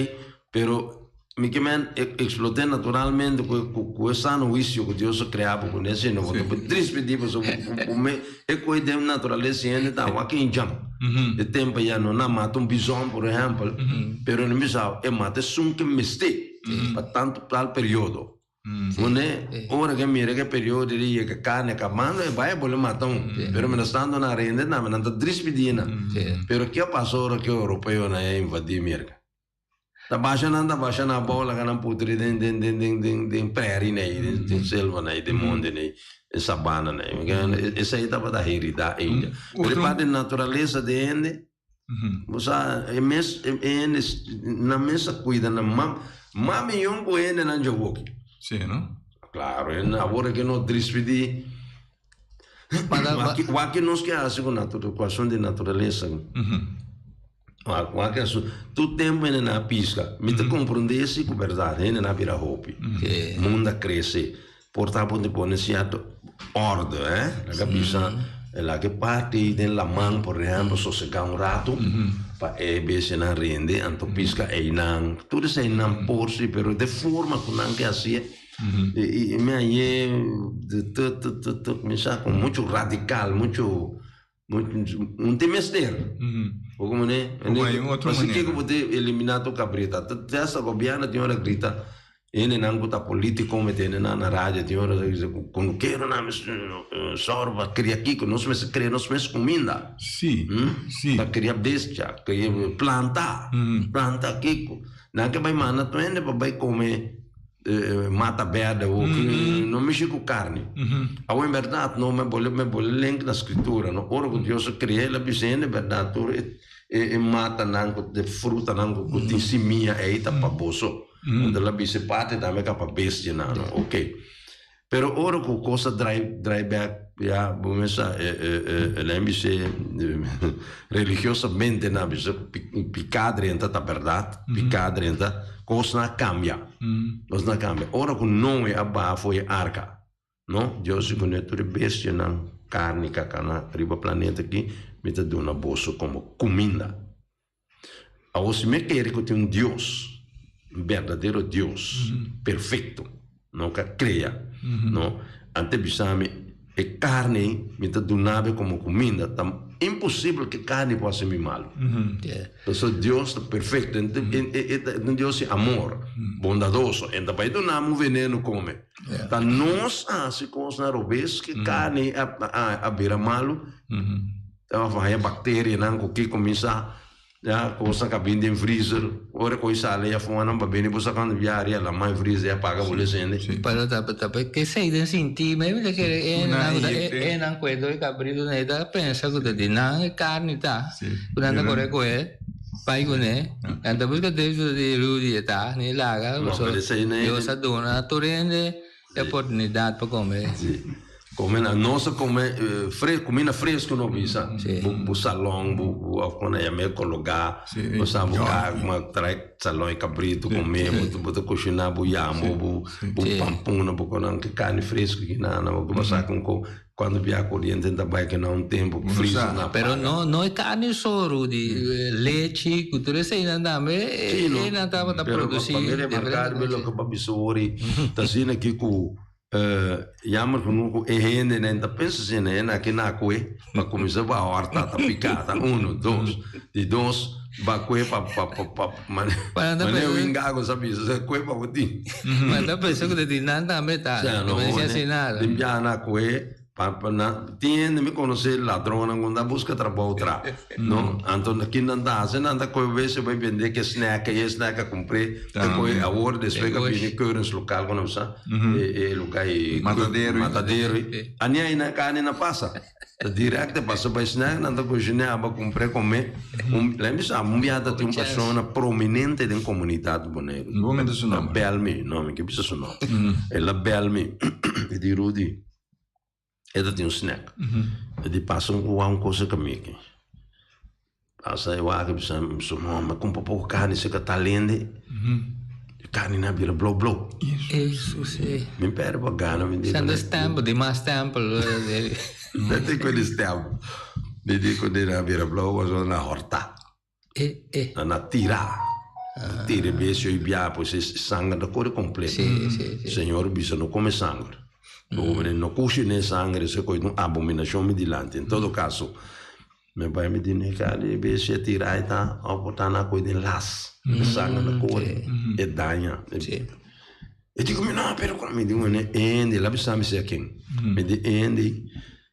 Pero mi ke men exploté naturalmente cu cu e sano huicio cu Dios a crea bo cune, sino bo ta por trispidí pasobra bo me e coe den naturalesa y hende ta wak injan. E tempo ya no nan mata un bizon por ehempel, pero nan bisa e mata esun ke mester pa tanto tal periodo. Pone, ora ke mira ke periodo di yega karne kabando e bai a bole mata un. Pero mientras tanto nan rende tambe nan ta drispidí nan. Pero ke a pasa ora ke europeonan a invadí Merka? Ta basha nan ta basha nan abou laga nan putri den den den den den den prairie nei, den den selva nei, den monte nei, den sabana nei. Esei tabata heridá ei. Pero e parti naturalesa di hende. Bo sa, e mes, e hende, nan mes a cuida nan mam, mas miyon cu hendenan djawoki. Sí, no? Claro, en awor ke no drispidi. Wak, wak nos ke hasi ku natu, ku asuntu di naturalesa. Wak, wak asu, tur tempu hende nan a pisca. Mi ta comprende si ku berdad, hende nan a bira hopi. Mundo a crece. Por ta por pone cierto orde, eh? Laga bisa, laga e parti den laman, por ehempel, sosega un rato, pa e bestianan rende, anto pisca einan. Tur eseinan por si, pero de forma cu nan ke hacié, y mi hañé de te, te, te, te, mi sa como mucho radical, mucho, un tin mester. Bo como ne? Como hay un otro Pasobra manera. kico bo ta elimina tur cabrita? Te hasta gobierno tin ora grita. Hendenan ku ta polítiko mete hendenan na radio tin ora ta bisa ku kunukeronan mester sòru pa kria kiko, nos mester kria nos mes kuminda. Sí, sí. Pa kria bestia, kria planta, planta kiko. Nan ke bai manda tur hende pa bai kome. Mata berde o no mishi ku karni. Awo en bèrdat no mi bole mi bole link na skritura no ora ku Dios a krea el a bisa hende bèrdat tur e e matanan ku e frutanan ku tin simia ei ta pa boso. Anto el a bisa e parti tambe ka pa bestianan no oke. Pero ora ku kos a drai drai bèk ya bo mester sa el a bis'é religiosamente nan a bisa ku piká drenta ta bèrdat piká drenta kosnan a kambia kosnan a kambia ora ku Noe a baha for e arka no Dios di kuné tur e bestianan karni kakana riba planeta aki mi ta duna boso komo kuminda. Awor si mi kere ku tin un Dios, un berdadero Dios, perfekto, no ku a krea, no, ante bisa mi e karni mi ta duna bo komo kuminda, ta imposibel ku e karni por hasi mi malu. Pasobra Dios ta perfekto, e ta un Dios di amor, bondadoso, e no ta bai duna mi un veneno kome. Ta nos a hasi kosnan robes ku e karni a bira malu. Tabata haña bakterianan ku ki kuminsá ya kosnan ka bin den freezer. Ora ku sali ya fonan pa bini bo sa kando biaha ya lama e freezer ya paga bo lesende. Pero ta ta kesei den sinti maybe ta kere e nan ku ta e nan kuedo e kabritu nan e ta pensa ku ta di nan e karni ta ku nan ta kore kohe bai kuné nan ta buska derecho di Rudy e ta ni laga pasobra Dios a duna tur hende E oportunidat pa kome. Si. Kome na nos a kome fres kumina fresco no bisa. Si. Bo bo salon bo bo of kon a yam'é kologá. Si. Bo sa bo ka kuma trae salon e kabrito kome bo ta bo ta kushiná bo yambo bo bo pampuna bo konan ke karni fresco kinan bo ke bo saka un ko Cuando bia coriente ta bay kena un tempo cu freezer na Pero paga. no no e carni so Rudy, lechi cu tur eseinan tambe Sí, no. einan tabata Pero produci pa mi remarcar diferente mi loke pa bisa ori ta asina aki cu jammer genoeg cu e hendenan ta pensa asina e na kina cue pa cuminsa ba horta ta pica ta uno dos di dos ba cue pa pa pa pa mane mane wingago sa bisa sa cue pa bo tin. Ma ta pensa ku ta di nan tambe ta. Sea, no, No decía así nada. Di biaha koe pa pa na tin hende mi konosé ladronnan ku ta buska trabou tra no anto kin nan ta hasi nan ta koe wese bai bende ke snack e snack a kumpré ta koe awor despues ku a bini keuringslokaal ku nan bisa e luga e Matadero. matadero ani aina kani na pasa. Ta direct e pasa bai snack nan ta cushiné aba cumpré comé. Un lei mi sa un biaha ta tin un persona prominente den comunidad di Boneiru. No menta su nomber. A bel mi, no mi ke bisa su nomber. El a bel mi e di Rudy e ta tin un snack. E di pasa un wak un cosa cu mi aki. Pasa e wak bisa mi su mama cumpra poco carni si ka ta lende. E carni na bira blou blou. Eso si. Mi perde pa gana mi di. Santa stempel, di mas stempel. No tin cu di stempel. Mi di cu di na bira blou pasobra na horta. E e. Na na tira. Tira e besio y bia pues e sanger ta core completo. Si si si. Señor bisa no come sanger. No cushine sanger esey coy ta un abominacion mi dilanti. En todo caso. Mi bai mi di neka di bestia tira e ta of bo ta na koe den las e sanger na kore e daña e di ku mi no pero mi di wene Andy el a bisa mi si a ken mi di Andy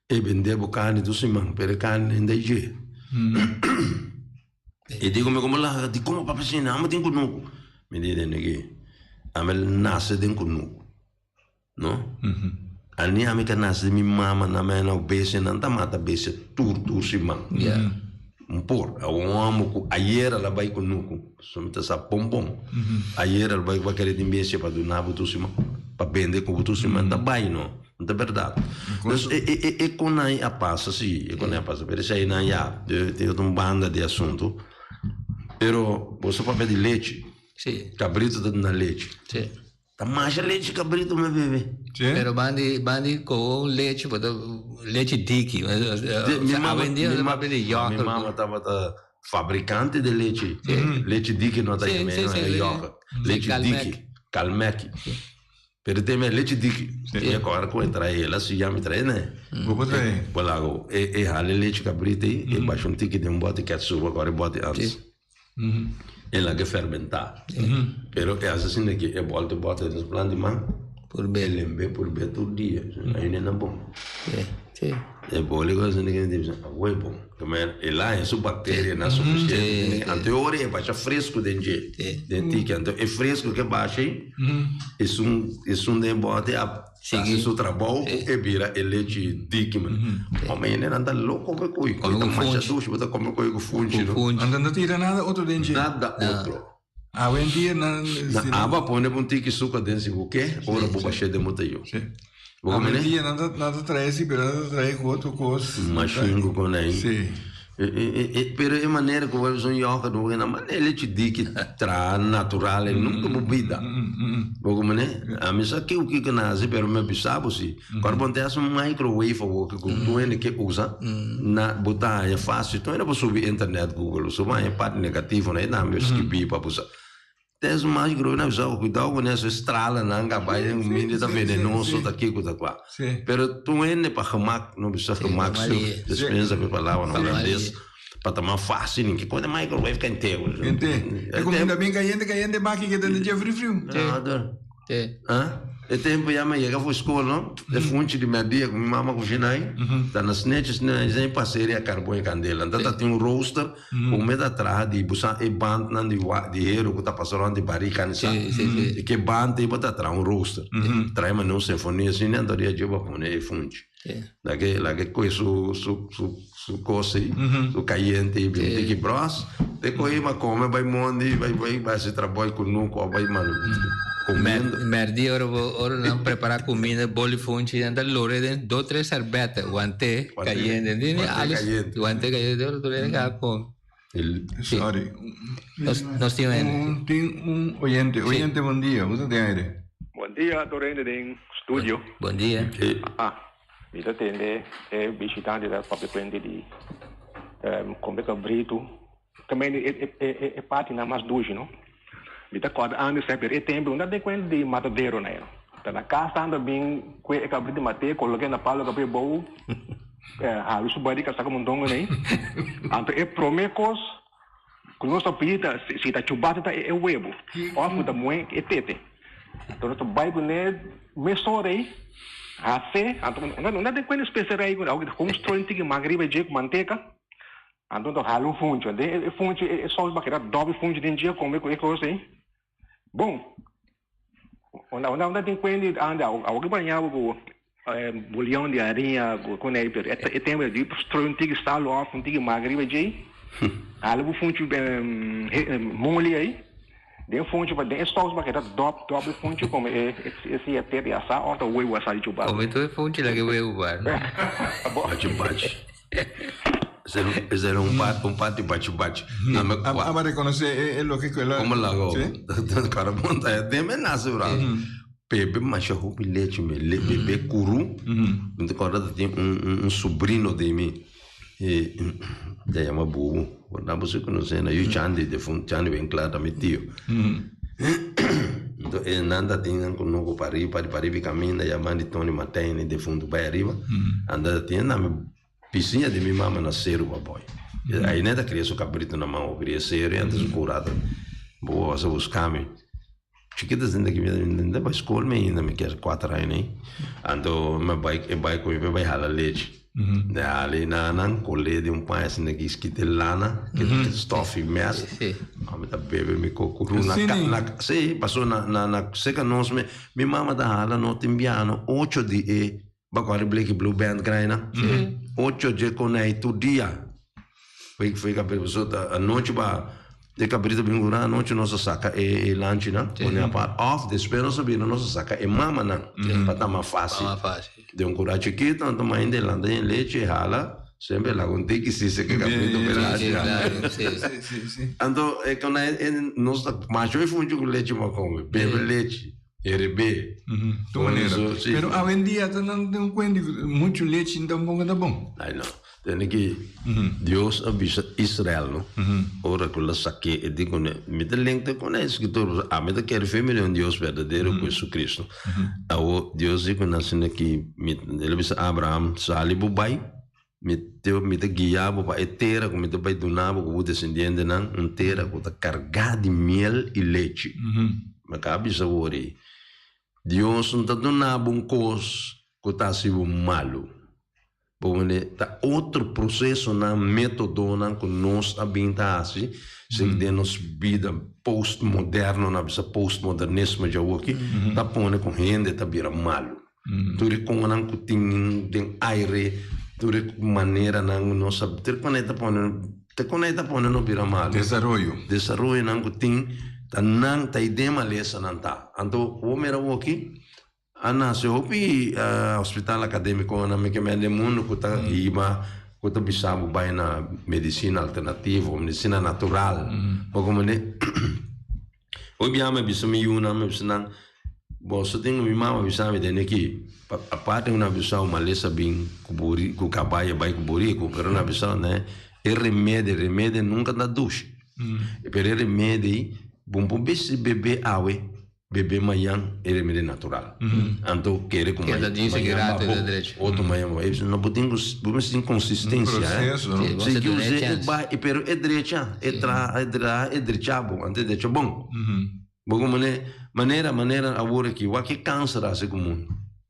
e bende bo karni tur siman pero e karni no hende dje e di ku mi komo laga di komo papia asina amo tin kunuku mi di neki ami a nase den kunuku. No? Ani ami ka nase di mi mama na mena o bestia nan ta mata bestia tur tur siman. Yeah. Un por. A un homo ku ayer a la bai kunuku. So mi ta sa bon bon. Ayer a la bai ku a kere tin bestia pa duna bo tur siman. Pa bende ku bo tur siman ta bai no. No ta berdad. Dus e e e e konai a pasa si. E konai a pasa. Pero esei nan ya. Tin otro un banda di asunto. Pero bo sa papia di lechi. Si. Kabrito ta duna lechi. Si. Ta masha lechi cabrito mi bebe. Sí? Pero bandi bandi con lechi bo ta lechi diki. Mi mama, Awendia mi ta ma- papia di mi yoghurt. mama tabata fabricante di lechi. Lechi diki no ta Sí, yama sí, no sí, era sí. yoghurt. Sí, Lechi Calmec. diki, Calmec. Pero te me lechi diki. Mi acorda cu e trae el asi ya mi trae ne. Bo por trae? Bo lago e e hale lechi cabrito ei e basha un tiki den un boti ketchup agora e boti antes. E laga fermentá. Pero e hasi asina ke e bòlta e bòter den su plan di man. Por be. E lembe por be tur dia. Ayuda na bon. Sí, sí. E boli ku asina ke mi bisa, awor e bon. Keme e la su bakterianan sufisiente. Anto e ora e basha fresku den dje, den tiki. Anto e fresku ke basha ei, esun esun den bòte a hasi su trabou ku e bira e lechi diki man. Hòmber hendenan ta loko pa e koi. Koi ta masha dushi, bo ta kome koi ku funchi no. Anto no tira nada otro den dje? Nada otro. Awendia nan. Na aba pone un tiki suka den si bo ke, ora bo bash'é den bo ta yu. Sí. Awendia nan ta nan ta trae si, pero nan ta trae ku otro kos. Mashin ku kon ei. Sí. Pero e manera ku bo un yoghurt bo nan manera lechi diki traha natural e nunka bo bida. Bo kumene? Ami sa kiu kiko nan hasi pero mi a bisa bo si. Ora bo ta hasi un microwave awor ku tur hende ke usa na bo ta haña fácil. Tur hende por subi internet google so bo haña parti negativo nan e tambe skibi pa bo sa. Ta hasi un microwave nan bisa kuidou ku neso e stralanan ka bai den kuminda ta venenoso ta kiko ta kua. Pero tur hende pa gemak no bisa gemak su despensa pa e palabra na hulandes pa ta mas fácil nin ke kos den microwave kent'é. Kent'é. E kuminda bien kayente kayente baki ke ta den dje friu friu. E tempu ya mi a yega for skol no, e funchi di mèrdia ku mi mama kushina ei, ta na snechi snechi ei pas'e ria karbon e kandela. Anto ta tin un rooster ku mi ta traha di bo sa e bandnan di di heru ku ta pasa rònt di barika ni sa. E ke band ei bo ta traha un rooster. Traha e manera un sinfonia asina anto ria dje bo a pone e funchi. Laga laga e koe su su su su kos ei, su kayente ei bin tiki bros. Te koe ma kome bai mondi bai bai bai hasi trabou kunuku of bai manda komiendo. Mèrdi ora bo ora nan prepará kuminda boli funchi nan ta lora den dos tres sèrbèta want'é kayente ntende Want'é kayente. Want'é kayente ora tur hende kaba kome. Sorry. Nos tin un hende. Tin un oyente. Oyente bon dia. Bo ta den aire. Bon dia tur hende den studio. Bon dia. Ah, mi ta tende e bishitante ta papia kuente di kombe kabritu. Tambe e partinan mas dushi no. Mi ta kòrda antes semper e tempu no ta den kuenta di matadero na no. Ta na kas tanta bin kue e kabritu mat'é kolok'é na palo kap'é bou habri su barika saka monton kuné. Anto e promé kos ku nos ta pidi ta si ta chubata ta e webu òf ku ta muhé e tete. Anto nos ta bai kuné mesora ei has'é anto no ta den kuenta speserei ku homstrooi un tiki mas riba dje ku manteka. Anto ta hala un funchi. Den e funchi e sòs ba keda dòbel funchi den dje kome ku e kos ei. Bon, unda unda unda tin kuenti anda awor ki baña bo ku bulion di hariña ku kunei pero e tempu di stroi un tiki sal òf un tiki maga riba dje hala bo funchi moli ei den funchi pa den e sòs ba keda dòp dòbel funchi kome e e tete asá òf ta webu asá di chupa. Kome tur e funchi laga e webu bar. Bachi bachi. Ese era un pa, un pati bachi bachi. Ame kwa. Aba reconoce e, e loke ku el a. Como lago? Sí. Cara monta e deme nace bra. Bebe masha hopi leche me, le, bebe kuru. Mi ta korda ta tin un, un, un sobrino di mi. E, ta yama Bubu. Por bo si conoce na yu Chandi, defunto Chandi Winklar ta mi tio. Enton e nan ta tin nan kunuku pa riba, pa riba e kaminda ya ban di Tony Martijn e defuntu bai ariba. Anda ta tin nan mi bisiña di mi mama na seru baboy. Ai net a kria su kabritu na man o kria seru i antes su kura ta bo a buska mi. Chikito asinta ki mi ta bai skol mi ainda mi kier kuater aña nei. Anto mi bai e bai ku mi pa bai hala lechi. De hala i nanan kolé den un paña asinta ki skita e lana ki stof i mes. Mi ta bebe mi kokuru na na si paso na na na seka nos mi mi mama ta hala no tin biano ocho di e bakuari bleki blue band kraina ocho dje konei tur dia. Foi foi cabrito paso ta anochi pa e cabrito bin cura anochi nos a saca e e lanchinan pone apart of despues nos a bira nos a saca e mamanan pa ta mas facil den un cura chikito anto mainta e lanta den lechi e hala semper e laga un tiki si se ke cabrito pela anto e con e nos ta macho e funchi cu lechi bo a come bebe lechi herebé Tu manera. Pero awendia ta nan den cuenta mucho lechi tampoco ta bon. Ay no. Tende ki Dios a bisa Israel no, ora ku el a sak'é, e di kuné, Mi ta lengta ku e Skritura, pasobra ami ta kere fe mi den un Dios berdadero ku Jesucristo. Awor, Dios di ku nan asina ki mi, el a bisa Abraham, Sali bo bai, mi te, mi ta guia bo pa e tera ku mi ta bai duna bo ku bo desendientenan, un tera ku ta kargá di miel i lechi. Mi a kaba bisa awor ei, Dios no ta duna bo un kos ku ta hasi bo malu. Bo mende ta otro procesonan, metodonan cu nos a bin ta haci si den nos bida postmoderno, nan a bisa postmodernismo djawoki, ta pone cu hende ta bira malo. Tur e conan cu tin den aire, tur e maneranan cu nos a, tur e con ta pone, tur e con ta pone nos bira malo. Desaroyo. Desaroyonan cu tin, ta nan, ta e den malesanan ta. Anto, bo mira awoki, A nace hopi hospital academico na mi ke men den mundo cu ta hiba cu ta bisa bo bay na medicina alternativo, medicina natural. Bo comprende? Hopi bia mi a bisa mi yunan, mi a bisa nan, boso tin cu mi mama a bisa mi tene ki, aparte cu nan a bisa bo malesa bin cu buri cu cabai a bay cu burico, pero nan a bisa ne e remedi, remedi nunca ta dushi. Pero e remedi bo por bisa bebe awe. Bebe mañan e remedi natural. Anto kere ku Keda mañan segurado ba e bo, derecho. otro mañan ba bo. No bo tin ku, bo mester tin konsistensia, eh. Proseso, no? Sí, bo Si mester ke duna e us'é e chèns. bai, pero e drecha, e traha, e traha, e drecha bo, anto e drecha bon. Bo ku mane, manera, manera awor aki, wak e kanser a hasi ku mundu.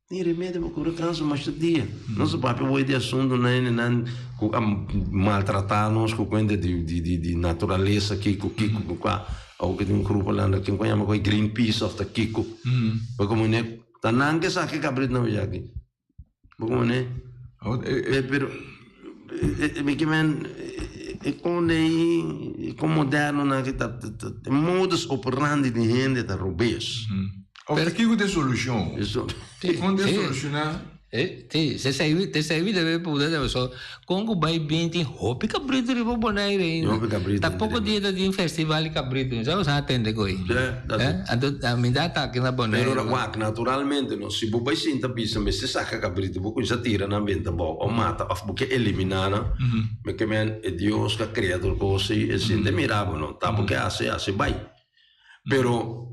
Tin remedio pa kura kanser masha dia. Nos a papia hoy di asuntunan hendenan ku a maltratá nos ku kuenta di di di di naturalesa kiko kiko ku kua. Awor ke tin un grupo landa ken ku a yama ku Greenpeace òf ta kiko. Bo komo ne ta nan ke saka e kabritnan wea aki. Bo komo ne pero mi ke men e kon ei e kon modernonan aki ta e modus operandi di hende ta robes. Of ta kiko ta e solushon? Kon ta e solushoná? Sí, te servi debe puta debe so. Kon ku bai bin tin hopi kabritu riba Bonaire ainda. Hopi kabritu. Ta poko dia ta tin festival di kabritu. Mi sa boso a tende koe. Anto mi ta atake na Bonaire. Pero wak, naturalmente no, si bo bai sinta bisa mester saka kabritu bo kuminsa tira nan benta bou of mata of bo ke eliminá nan, mi ke men e Dios ku a krea tur kos ei e sinta mira bo no, ta bo ke hasi hasi bai. Pero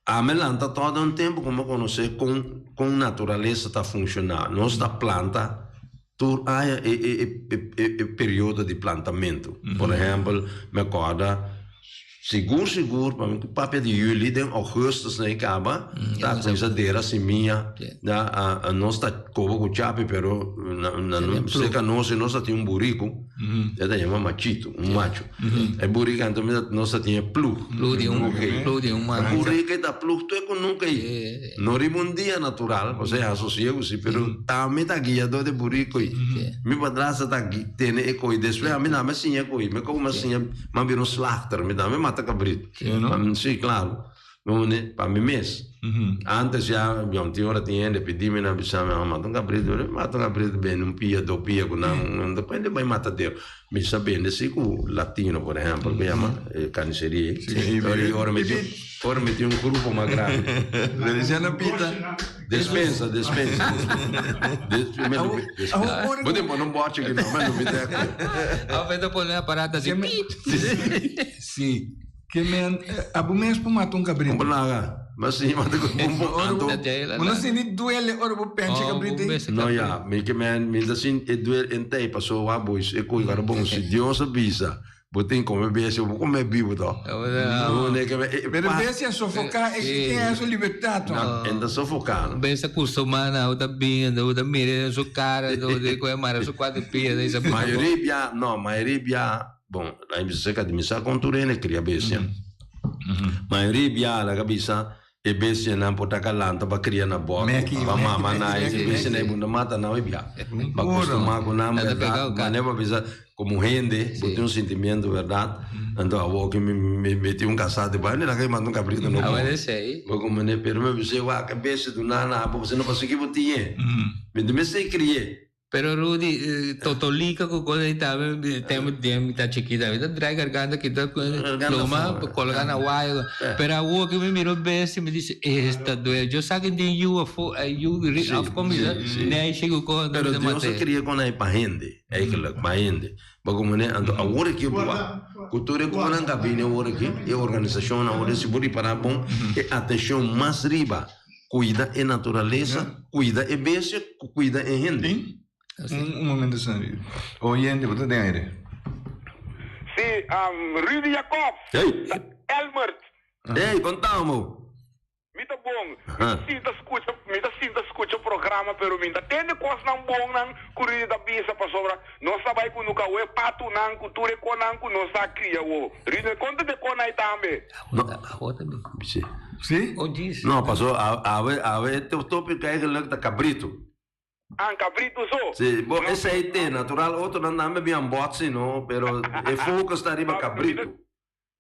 Ami lanta todo un tempu ku mi konosé kon kon naturalesa ta funshoná. Nos ta planta tur aña e e e e e periodo di plantamentu. Por ehèmpel, mi a kòrda sigur sigur pa mi ku papia di yüli den ougùstus nan e kaba ta kuminsá dera simia. Ya nos ta koba ku chapi pero na na serka nos nos ta tin un buriku. E ta yama machito, un macho. E burica anto mi ta, nos ta tin e plug. Plug di un, plug di un man. E burica ta plug tur e cunuca ei. No riba un dia natural, osea a sosiego si, pero ami ta guiador di e burico ei. Mi padrastro ta tene e coi. Despues ami tambe a siña e coi. Mi como a siña, mi a bira un slachter, mi tambe mata cabrito. Si, claro. Pa mi mes. Antes ya mi tin ora tin hende pidi mi nan bisa mi mata un cabrito mi mata un cabrito bende un pia dos pia cu nan depende bay matadero mi sa bende si cu latino por ehempel cu yama carniceria ora mi tin ora mi tin un grupo mas grandi despensa despensa bo tin pone un bochi aki no mi no bita Si. Ke men, abo mes por mata un cabrito. Bo laga, ma si mata ku un bo anto. Bo no sinti duele ora bo pencha cabrito ei? No ya, mi ke men, mi ta sinti e duele en tei paso wak bo e koe kara bon. Si Dios a bisa, bo tin kome bestia, bo kome bibu to. Pero bestia sofoká, e tin su libertad to. En ta sofoká no. Bestia kustumá na bo ta bin, bo ta mira den su kara, bo ta kohe mara su kuater pia. Mayoria bia, no, mayoria bia. Bon, laga mi bisa cerca di mi sa con tur hende cria bestia. Mayoria bia laga bisa e bestianan por ta calanta pa cria na bot, pa mama na e bestianan e bunda mata nan hoy bia. Pa costuma cu nan berdad, manera pa bisa como hende bo tin un sentimiento berdad, anto awor cu mi mi tin un casa di bai mi laga mata un cabrito no por. Bo comprende? Pero mi bisa wak e bestia duna na abo pasobra no pasobra ki bo tin e. Mi ta mester crie. Pero Rudy, totolika ku kos ei tambe, tempu den mi ta chikita, mi ta drai garganta kita pluma kologa na waya. Pero awor ku mi mira un bestia mi dici, esta duel. Yo sa ke tin yu afo, yu of kon bisa, neshi ku kos, Pero Dios a kria kon ei pa hende, eigenlijk, pa hende. Bo komprende? Anto awor aki bo wak, ku tur e konan ka bini awor aki, e organisashonnan awor, si bo ripará bon, e atenshon mas riba Cuida e naturalesa, cuida e bestia cu cuida e hende. Un momento Sandy. Oyente, bo ta den aire. Sí, Rudy Jacobs. Hey. Ta Elmert. Hey, contamo. Mi ta bon. bon. Mi ta sinta skucha, mi ta sinta skucha programa pero mi ta tende kosnan bon nan ku Rudy ta bisa pasobra nos ta bai ku nuka awe patunan ku tur e konan ku nos ta kria awo. Rudy konta de kon ai tambe. No. Awo tambe. Si. Si? Oh jeez. No, paso awe awe e tópiko eigenlijk ta kabritu. An kabritu so. Si, bo esei te natural otronan tambe bin anbòt si no, pero e focus ta riba kabritu.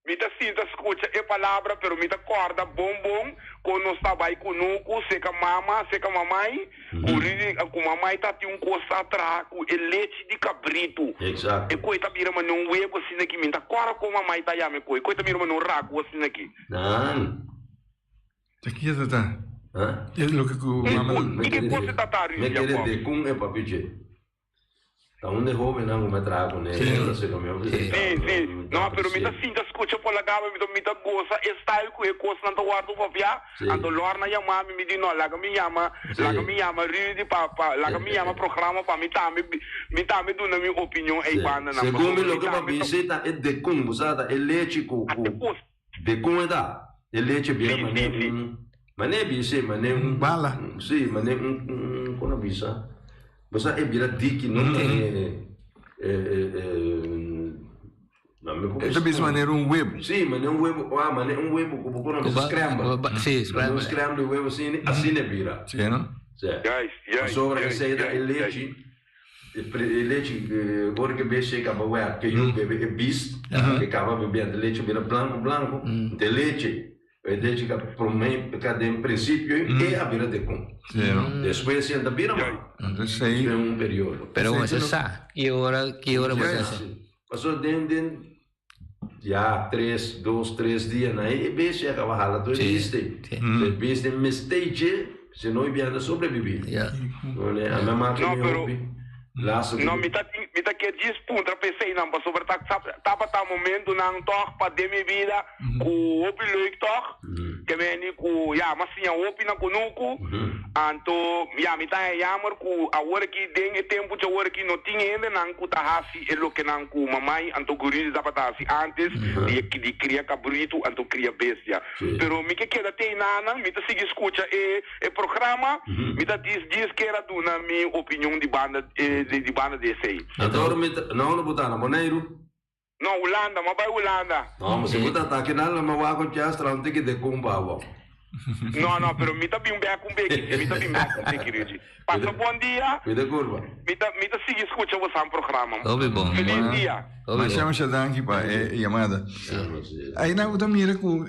Mi ta sinta skucha e palabra pero mi ta kòrda bon bon kon nos ta bai kunuku seka mama, seka mamai, ku ridi ku mamai ta tin un kos ta traha ku e lechi di kabritu. Exacto. E koi ta bira manera un webu asina aki, mi ta kòrda kon mamai ta yama e koi, e koi ta bira manera un raku asina aki. Nan. Ta kia ta ta? Ha? E loke ku mama. I ke kos e ta ta Me ridi kere Jacob? de kun e papiche. Ta un de hobennan ku mi a traha kuné, Sí. e ta seka mi hopi Sí. sentá, Sí, mi sí. mi No, ta pero mi ta apresi'é. sinta skucha por la gaba, mi ta mi ta gosa e style ku e kosnan ta wòrdu papiá. Sí. Anto Lorna yama mi, mi di no, laga mi yama, Sí. laga mi yama Rudy pa pa laga mi yama programa pa mi tambe mi tambe duna mi opinion ei Sí. bandanan. Segun mi Pasobra mi loke tambe papi ta si ta e dekun, bo sa ta e lechi ku a ku te kos. dekun e ta. E lechi bira Sí, mané sí, sí. un mané bisa mané un Bala. Sí, mané un un kon a bisa? Bo sa e bira diki no mané e e e no mi por E ta bisa bisa kon. manera un webu. Sí, mané un webu, ah mané un webu ku bo por a Ku bisa ba scramble. ku ba sí, Mané un scramble. scramble webu asina, asina e bira. Sí, no? Sí. Juist, juist, Pasobra juist, esei ta e juist, juist. lechi E lechi ora ke bestia e kaba wèr ke yu bebe e bist e kaba bebiendo e lechi bira blanku blanku nta e lechi e lechi ka prome ka den prinsipio e a bira dekon despues e ta bira mas den un periodo. Pero bo sa ki ora ki ora bo ta hasi. Pasobra den den ya tres dos tres dia na e bestia a kaba hala tur e bist ei e bist ei mester dje si no e biaha ta sobrevivi a mi a maka mi hopi laatste No, mi ta tin, mi ta kier djis puntra p'eseinan pasobra ta tabata momentunan tòg pa den mi bida ku hopi leuk tòg, ke meni ku ya m'a siña hopi na kunuku, anto ya mi ta haña yammer ku awor aki den e tempu djawor aki no tin hendenan ku ta hasi e lokenan ku mamai anto Guridi tabata hasi antes di di kria kabritu anto kria bestia. Pero mi ke keda te einanan, mi ta sigui skucha e e programa, mi ta dis djis kier a duna mi opinion di banda di banda di esei. Anto mi ta, no no bo ta na Boneiru? No, Hulanda, m'a bai Hulanda. No, ma si bo ta ta kinan lo mi wak un chèns traha un tiki de kumpa abo. No, no, pero mi ta bin bek un beki, mi ta bin bek un beki, Rudy. Pasa bon dia. Cuida curva. Mi ta, mi ta sigui scucha bosan programa. Hopi bon. Feliz dia. Hopi Masha bon. masha danki pa e yamada. Aina bo ta mira cu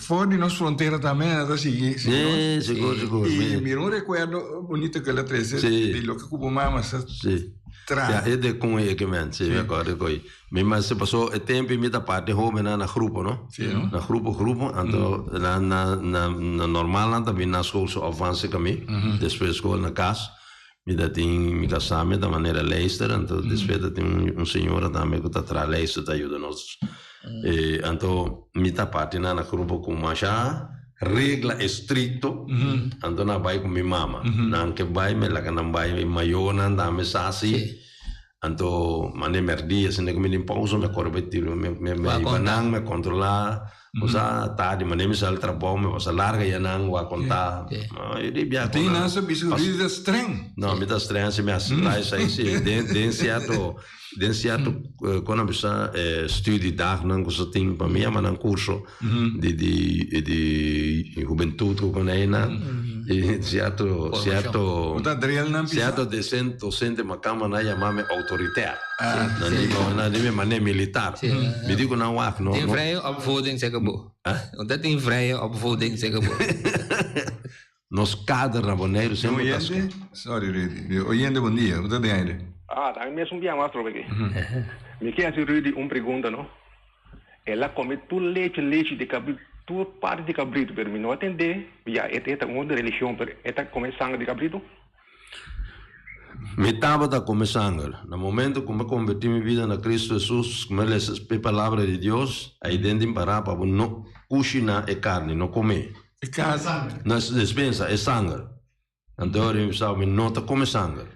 for di nos frontera tambe nan ta sigui sigui nos. Sí, sigur, sigur. Y mira un recuerdo bonito cu el a trece Sí. di loke cu bo mama sa Sí. traha. Ja, e de con e ke men, sí, me acuerdo koi. Mi mas se pasó e tempo mi ta parte hobennan na grupo, no? Sí, no? Na grupo, grupo, anto na na na na normal nan ta bin na school so avance kami, despues school na kas. Mi ta tin mi kasá mi ta manera lijster, anto despues ta tin un un señora tambe ku ta traha lijster ta yuda nos. E anto mi ta parti nan na grupo ku masha regla estricto, anto nan a bai ku mi mama. Nan ke bai mi laga nan bai, mi mayornan tambe sa si. Anto mane merdi asina ku mi tin pausa mi a kore bai tiro mi mi Wak hiba konta. nan mi a kontrolá kusa tardi mane mi sali trabou mi pasa larga ya nan wak konta Sí. yo di bia Tin ku nan nan sa bisa pas Rudy ta streng. no mi ta streng si mi aseptá esei si den den sierto den sierto kon a bisa studiedag nan ku sa tin pa mi yama nan kurso di di di hubentut ku pone einan i sierto sierto Bo ta drill nan pisa? sierto desen docente makamba nan yama mi autoritair nan di nan di mi mane militar mi di ku nan wak no Tin no vrije opvoeding zeker bo. Want dat tin vrije opvoeding zeker bo. Nos kader na Boneiru semper ta Oyente, sorry Rudy, oyente bon dia, bo ta den aire. Ah, ta mi mes un bia mas trobe aki. Mi ke hasi Rudy un pregunta no. El a come tur lechi lechi di cabrito, tur parti di cabrito, pero mi no a tende, ya e ta un otro religion, pero e ta come sanger di cabrito? Mi tabata come sanger. Na momento cu mi a converti mi bida na Cristo Jesus, cu mi a lesa e palabra di Dios, aiden tin para pa bo no cushina e carni, no come. E carni. No es despensa, e sanger. Anto ora mi sa mi no ta come sanger.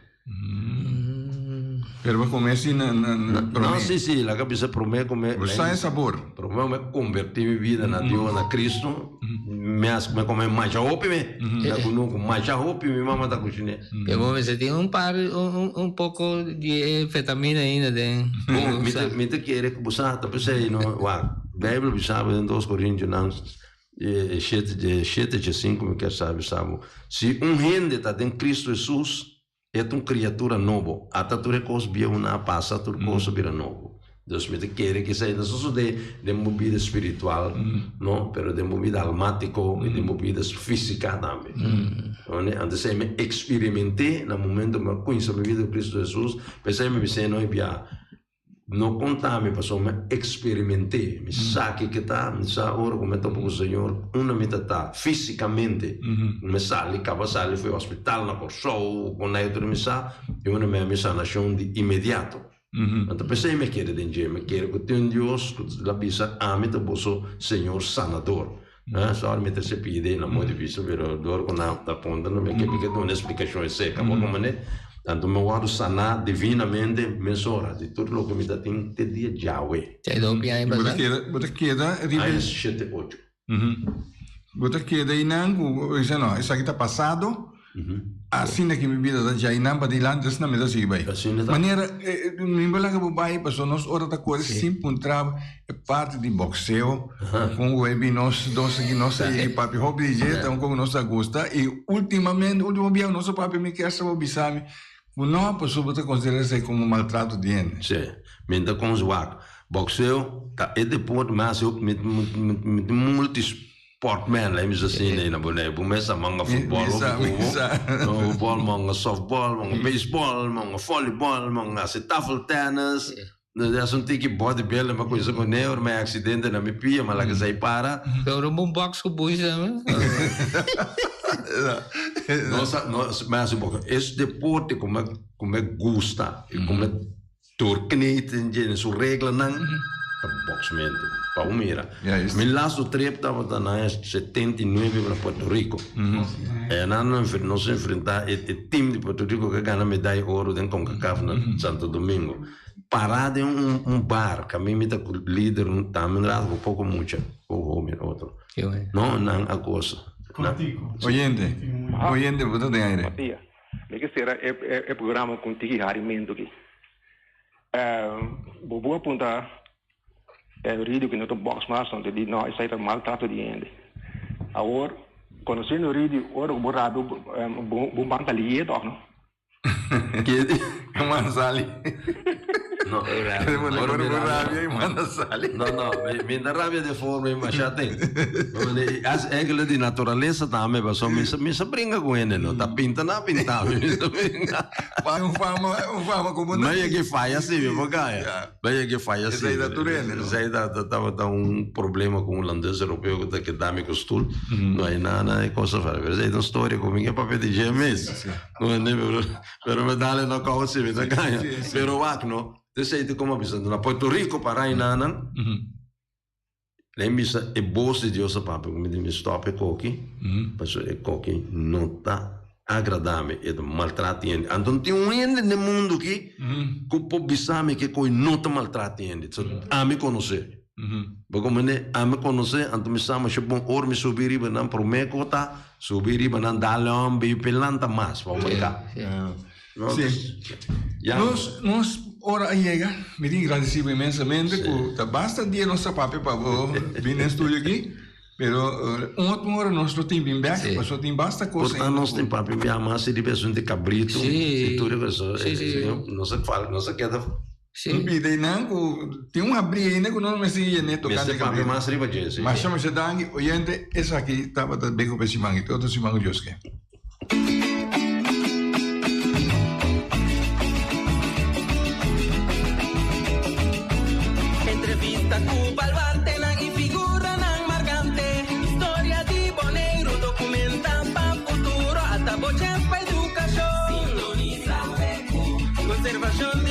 Pero bo come así na na na No, si, si, laga bisa prome ku me Bo sa e sabor. Prome me converti mi vida na Dios, na Cristo, me as me come masha hopi me, na kunuku, masha hopi mi mama ta kushine. Pero bo mester tin un par un un poco di e anfetamina ainda den. Bon, mi ta mi ta kere ku bo sa ta p'esei no, wak, Bijbel bisa bo den dos Korintionan shete shete dje sinku mi kier sa bisa bo, si un hende ta den Cristo Jesus, E ta un kriatura nobo. Ata tur e kos bieunan a pasa, tur kos a bira nobo. Dus mi ta kere ku esei no sosodé den bo bida spiritual, no, pero den bo bida almátiko i den bo bida físika tambe. Oné? Anto esei mi eksperimenté na momento mi a kuminsá mi bida ku Kristu Hesus, p'esei mi bis'é no e bia. No konta mi pasobra mi a eksperiment'é, mi sa kiko ta, mi sa ora ku mi a topa ku Señor unda mi ta ta físikamente, ku mi sali, kaba sali for e hospital na Kòrsou, ku na otro mi sa, i unda mi a mi sanashon di inmediato. Anto p'esei mi a kere den dje, mi a kere ku tin un Dios ku ta bisa ami ta boso Señor sanador. Sorry mi ta sepidi na mooi difícil pero door ku nan ta puntra mi ke mi ke duna esplikashon esei kaba ku manera tanto mi wòrdu saná divinamente mesora di tur loke mi ta tin te dia djawe. Te hopi aña Bo ta pasá. keda, bo ta keda riba Aña shete ocho. Bo ta keda einan ku bo bisa no esaki ta pasado. Asina ki mi bida ta djai nan padilanti asina mi ta sigui bai. Manera mi bo laga bo bai pasobra nos ora ta kore sin puntra e parti di boxeo kon ku e bin nos dos aki nos a yega papia hopi di dje ta un kon ku nos ta gusta i ultimamente ultimo bia ku nos a papia mi kier sa bo bisa mi ku no pasobra bo ta konsidera esei komo maltrato di hende. Si, mi ta kon zwak. Boxeo ta e deporte mas mi multi Sportman, lei mi sa asina ei na Boneiru. Bo mes sa manga futbòl hopi ku bo. Manga futbòl, manga sòftbòl, manga beisbòl, manga vòlibòl, manga hasi tafeltènis. Ya un tiki bodybuilding pa kuminsa ku ne, ora mi hay aksidente na mi pia, mi a laga esei para. Pero un bon box ku buis tambe. No sa, no, mi hasi box. Es deporte ku mi, ku mi gusta i ku mi Doorkneed den dje su reglanan ta boksmentu. Pa bo mira. Mi laatste trip tabata na aña 79 na Puerto Rico. Enan nos enfrenta e team di Puerto Rico ku a gana medaya oro den Concacaf na Santo Domingo. Para den un bar kaminda mi ta ku lider tambe un rato ku poko mucha, poko hoben otro. No, nan a gosa. Oyente, oyente bo ta den aire. Mi ke sera e e programa ku un tiki harimentu aki. Bo bo a punta e Ridio ku no ta box mas, no ta di no esei ta maltrato di hende. Awor konosiendo Ridio ora ku bo rabia bo bo ban ta liye tòg no? Ke manda sali. No, ora bo rabia i manda sali. No, no, mi ta rabia de forma i masha ten. As enkele di naturalesa tambe, pasobra mi sa, mi sa bringa ku hende no. Ta pinta na pinta mi, mi sa bringa. Pa un fama, un fama ku bo ta. Mi yega faya si, mi por kaya. Mi yega faya si. Esei ta tur hende, no? Esei ta, ta, tabata un problema ku un hulandes europeo ku ta keda mi ku stul. No hay nada e cosa fara. Pero esei ta un storia ku mi ke papia di dje mes. Pero mi dale no kau si, mi ta kaya. Pero wak no. Esei ta como a bisa na Puerto Rico pa rainanan. Lei bisa e bos di Dios a papia ku mi di mi stop e koki, pasobra e koki no ta agrada mi, e ta maltrata hende. Anto tin un hende den mundu aki ku por bisa mi ke koki no ta maltrata hende, so ami konosé. Bo komprende? Ami konosé, anto mi sa masha bon ora mi subi riba nan promé ku ta subi riba nan dale un bipi lanta mas pa obrigá. Sí. Nos, nos ora a yega, mi tin gradeci bo inmensamente cu ta basta dia nos ta papia pa bo bin den studio aki, pero un otro ora nos lo tin bin bek, pasobra tin basta cos Por ta nos tin papia bia mas riba esun di cabrito y tur e cosa, nos a fal, nos a keda. Un bida einan cu tin un habri ainda cu nos mester yene tocante Mester papia mas riba dje, si. Masha masha danki, oyente, esaki tabata Beko pa e siman i te otro siman cu Dios ke. Entrevista ku baluartenan i figuranan markante. Historia di Boneiru dokumenta pa futuro. Ata bo chèns pa edukashon. Sintonisa BQ. Konservashon.